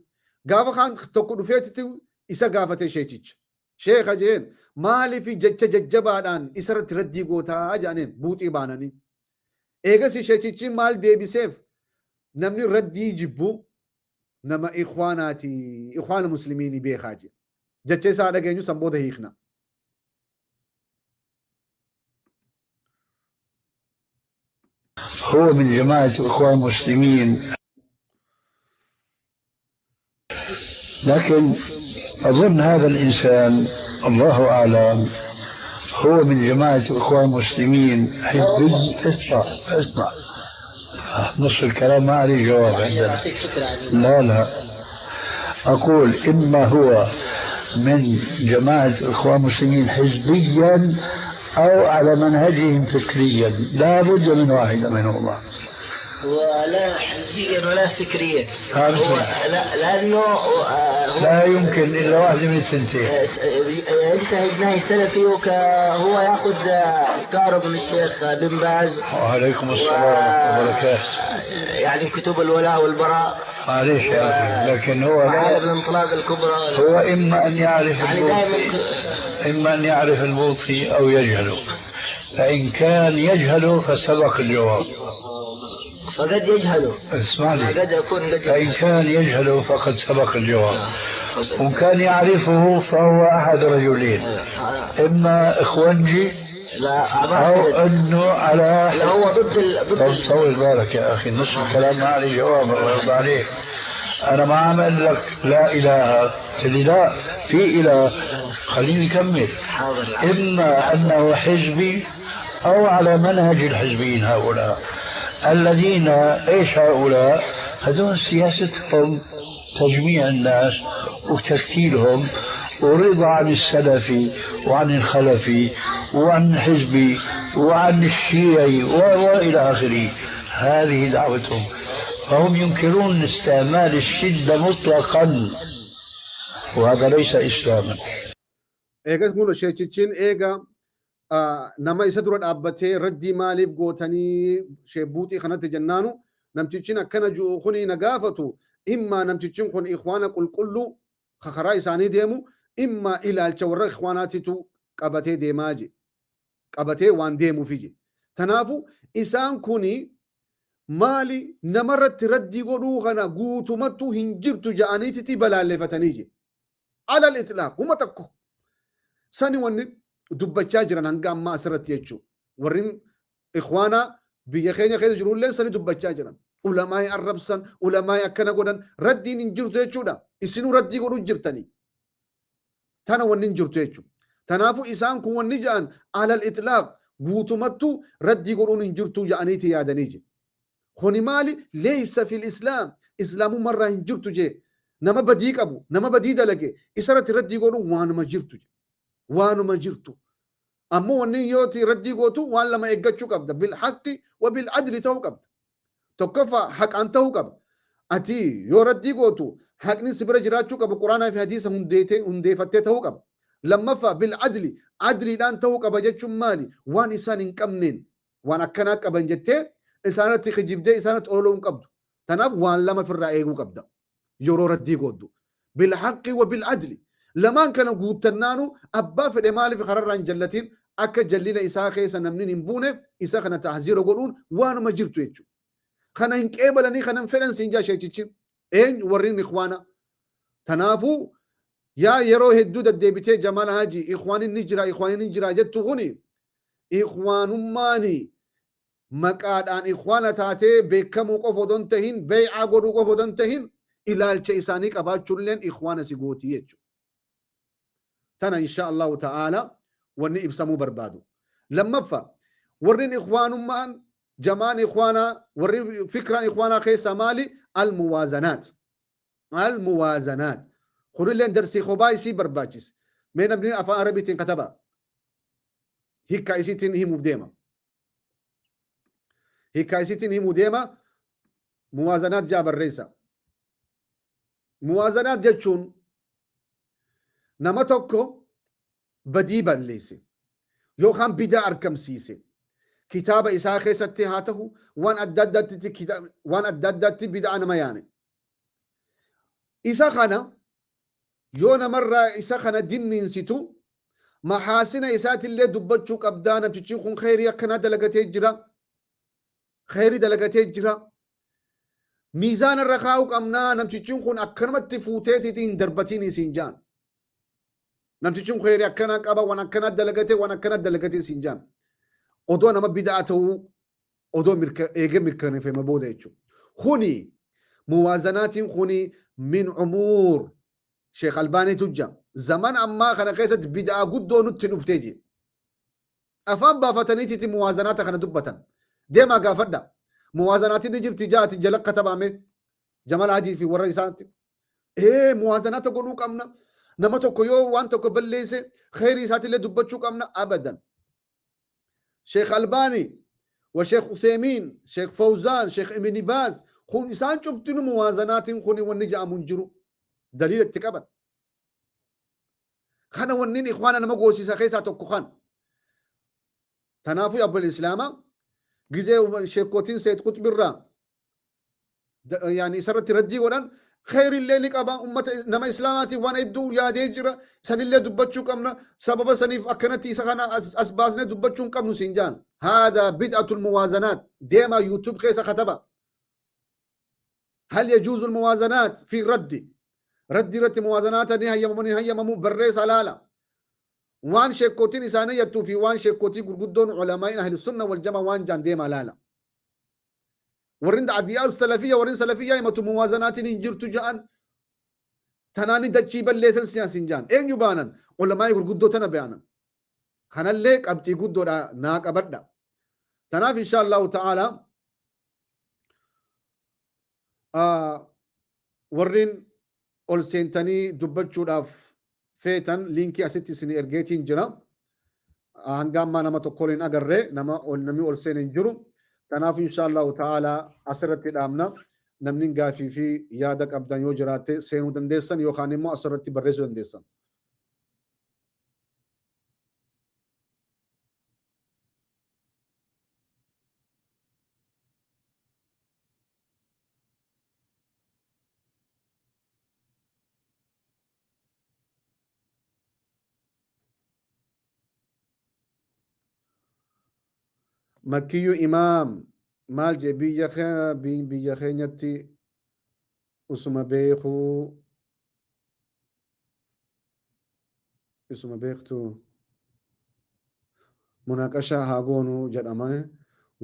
Gaafa kaan tokko dhufeetitti isa gaafate sheekicha. Sheeka jeen maaliif jecha jajjabaadhaan isarratti raddii gootaa jedhaniin buuxii baananii. Eegasi sheekichi maal deebiseef? Namni raddii jibbu nama ikhwaanaati, ikhwaana muslimiini beekaa jedhe. Jecha isaa dhageenyu san booda hiikna. هو من جماعة الإخوان المسلمين، لكن أظن هذا الإنسان الله أعلم هو من جماعة الإخوان المسلمين حزبي. اسمع اسمع نص الكلام ما عليه جواب عندنا. لا لا أقول إما هو من جماعة الإخوان المسلمين حزبيا أو على منهجهم فكريا، لا بد من واحدة منهما. ولا حزبيا ولا فكريا. فهمت. هو لا، لأنه هو لا يمكن إلا واحدة من الثنتين. ينتهج نهج سلفي، وهو يأخذ أفكاره من الشيخ بن باز. وعليكم السلام ورحمة الله وبركاته. يعني كتب الولاء والبراء. معليش يا أخي، لكن هو معالم الانطلاق الكبرى. هو إما أن يعرف يعني البوطي، دائما إما أن يعرف البوطي أو يجهله، فإن كان يجهله فسبق الجواب. فقد يجهله. اسمع لي. قد يكون قد يجهله. فإن كان يجهله فقد سبق الجواب، وإن كان يعرفه فهو أحد رجلين، إما إخوانجي لا أو أنه على لا هو ضد ضد طب طول بالك يا أخي، نص الكلام ما عليه جواب، الله يرضى عليك. أنا ما عم أقول لك لا إله، قلت لي لا في إله، خليني أكمل. حاضر. إما أنه حزبي أو على منهج الحزبيين هؤلاء الذين إيش هؤلاء؟ هذول سياستهم تجميع الناس وتكتيلهم ورضا عن السلفي وعن الخلفي وعن الحزبي وعن الشيعي وإلى آخره، هذه دعوتهم. فهم ينكرون استعمال الشدة مطلقا، وهذا ليس إسلاما. Eegas kun sheechichiin eega nama isa dura dhaabbatee raddii maaliif gootanii sheebbuuxii kanatti jennaanu, namtichiin akkana ji'u kuni na gaafatu, immaa namtichiin kun ikhwaana qulqulluu karaa isaanii deemu, immaa ilaalcha warra ikhwaanaatitu qabatee deemaa je, qabatee waan deemuufi je. Tanaafu isaan kuni maali namarratti raddii godhuu kana guutumattuu hin jirtu ja'aniititi balaalleeffatanii je. Alal itlaaq huma tokko sani wanni dubbachaa jiran hanga ammaa asirratti jechuudha. Warri ikhwaanaa biyya keenya keessa jirullee sani dubbachaa jiran. Ulamaa'ii arrabsan, ulamaa'ii akkana godhan, raddiin hin jirtu jechuudha. Isinuu raddii godhuu jirtanii. Tana wanni hin jirtu jechuudha. Kanaafuu isaan kun wanni ja'an alal itlaaq guutumattuu raddii godhuun hin jirtu ja'aniiti yaadanii jiru. Kuni maali? Leeysa fil islaam. Islaamummarraa hin jirtu jee. Nama badii qabu, nama badii dalage, isarratti raddii godhuun waanuma jirtu. Waanuma jirtu. Ammoo wanni yooti raddii gootu waan lama eeggachuu qabda. Bil haqqi wa bil adli ta'uu qabda. Tokkoffaa haqaan ta'uu qaba. Ati yoo raddii gootu haqni si bira jiraachuu qaba. Quraanaa fi hadiisa hundeeffattee ta'uu qaba. Lammaffaa bil adli, adliidhaan ta'uu qaba jechuun maali? Waan isaan hin qabneen waan akkanaa qaban jettee isaanatti kijibdee isaanatti ololuu hin qabdu. Tanaaf waan lama ofirraa eeguu qabda. Yeroo raddii gootu. Bil haqqi wa bil adli. Lamaan kana guuttannaanu abbaa fedhe maaliif kararraa hin jallatiin, akka jallina isaa keessa namni hin buune isa kana tahziira godhuun waanuma jirtu jechuudha. Kana hin qeebalanii, kana hin fedhan siin jaa sheechichi. Eenyu? Warreen ikhwaana. Tanaafuu yaa yeroo hedduu deddeebitee Jamaal Haji ikhwaanin ni jira, ikhwaanin ni jira jettu, kuni ikhwaanummaani maqaadhaan ikhwaana taatee beekamuu qofa odoo hin tahin, beey'aa godhuu qofa odoo hin tahin, ilaalcha isaanii qabaachuulleen ikhwaana si gootii jechuudha. Tana insha Allahu ta'ala wanni ibsamuu barbaadu. Lammaffaa, warreen ikhwaanummaan jamaan ikhwaanaa, warri fikraan ikhwaanaa keessaa maali? Almuwaazanaat. Almuwaazanaat. Kunilleen darsii kophaa isii barbaachise. Mee namni afaan Arabiitiin kataba. Hiikkaa isiitiin himuuf deema. Hiikkaa isiitiin himuu deema. Muwaazanaat jaa barreessa. Muwaazanaat jechuun nama tokko badii balleesse yookaan bidaa argamsiise, kitaaba isaa keessatti haa ta'u, waan adda addaatti, waan adda addaatti bidaa nama yaame. Isa kana yoo namarraa isa kana dinniinsitu, mahaasina isaatillee dubbachuu qabdaa. Namtichi kun kheyrii akkanaa dalagatee jira. Kheyrii dalagatee jira. Miizaana irra kaa'uu qabnaa, namtichi kun akkanumatti fuuteetiiti hin darbatiin isiin jaan. Namtichi kun kheyrii akkanaa qaba, waan akkanaa dalagatee, waan akkanaa dalagatee isiin jaan. Odoo nama bidaa ta'uu odoo eegee mirkaneeffame booda jechuudha. Kuni muwaazanaatiin kuni min umuur Sheekh Albaaniitu jira. Zaman ammaa kana keessatti bidaa guddoo nutti dhuftee jira. Afaan baafataniitiiti muwaazanaata kana dubbatan. Deemaa gaafadha. Muwaazanaatiin ni jirti jaati jala katabame. Jamal Hajii fi warra isaatti. Ee, muwaazanaata godhuu qabna. Nama tokko yoo waan tokko balleesse kheyrii isaatillee dubbachuu qabna abadan. Sheekh Albaanii Wa Sheekh Uthaymiin, Sheekh Fawzaan, Sheekh Ibn Baaz kun isaan cuftinu muwaazanaatiin kuni wanni ja'amu hin jiru. Daliila itti qaban. Kana wannin ikhwaana nama goosisa keessaa tokko kan. Tanaafuu abbal islaamaa gizee sheekotiin Seyd Qutbirraa yaani isarratti raddii godhan kheyrillee ni qaba ummata nama islaamaatiif waan hedduu yaadee jira sanillee dubbachuu qabna sababa saniif akkanatti isa kana as baasnee dubbachuu hin qabnu siin jaan haadha bid'atul muwaazanaat deemaa youtube keessa kataba hal yajuuzu muwaazanaat fi raddi raddi irratti muwaazanaata ni hayyamamu ni hayyamamu barreessa laala waan sheekkotiin isaanii yattuu fi waan sheekkotii gurguddoon ulamaa'iin ahli sunna wal jamaa waan jaan deemaa laala Warrin da'adiyaa salafiyya warrin salafiyyaa himatu muwaazanaatiin hin jirtu ja'an. Tanaani dachii balleessan siyaan sin ja'an. Eenyu baanan? Ulamaa'ii gurguddoo tana baanan. Kanallee qabxii guddoodha naa qabadha. Tanaaf insha Allahu ta'ala warreen ol seentanii dubbachuudhaaf feetan liinkii asitti isin ergeetiin jira. Hanga ammaa nama tokko hin agarre nama namni ol seene hin jiru. Kanaaf insha Allahu ta'ala asirratti dhaabna. Namni gaafii fi yaada qabdan yoo jiraatte seenuu dandeessan yookaan immoo asirratti barreessuu dandeessan. Makkiyyu imaam maal jee biyya biyya keenyatti usuma beekuu isuma beektu munaqashaa haa goonu jedhama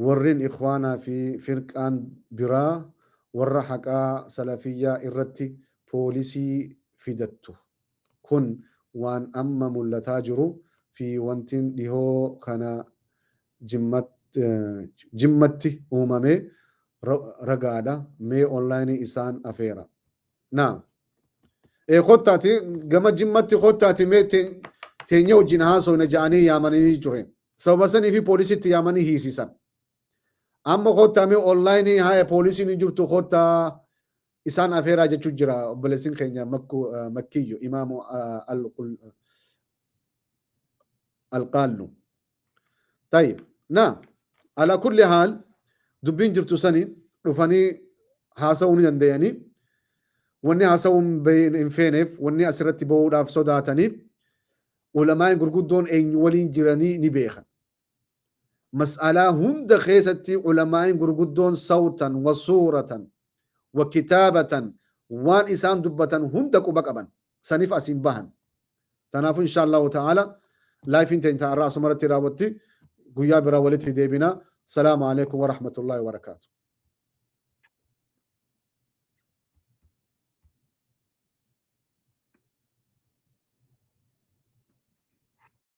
warrin ikhwaanaa fi firqaan biraa warra haqaa salafiyyaa irratti poolisii fidattu kun waan amma mullataa jiru fi wantin dhihoo kana jimmatti uumame ragaadha mee online isaan afeera Naam. Ee kottaati gama jimmatti kottaati mee teenyee wajjin haasofna ja'anii yaamanii ture. Sababa sanii fi poolisitti yaamanii hiisisan. Amma kottaa mee onlaayinii haaya poolisiin hin jirtu kottaa isaan afeeraa jechuu jira obboleessin keenya makkiyyu imaamu alqaallu. Tayyib. Naam. Ala kulli haal dubbiin jirtu sani dhufanii haasa'uu ni danda'anii. Wanni haasa'uu hin feeneef wanni asirratti ba'uudhaaf sodaataniif ulamaa'in gurguddoon eenyu waliin jiranii ni beekan. Mas'alaa hunda keessatti ulamaa'in gurguddoon sawtan wa suuratan wa kitaabatan waan isaan dubbatan hunda quba qaban. Saniif asiin bahan. Tanaafuu insha Allahu ta'ala laayifiin teenya ta'arraa asumarratti raawwatti guyyaa biraa walitti deebina. Salaamu alaikum wa rahmatullahi wa barakaatu.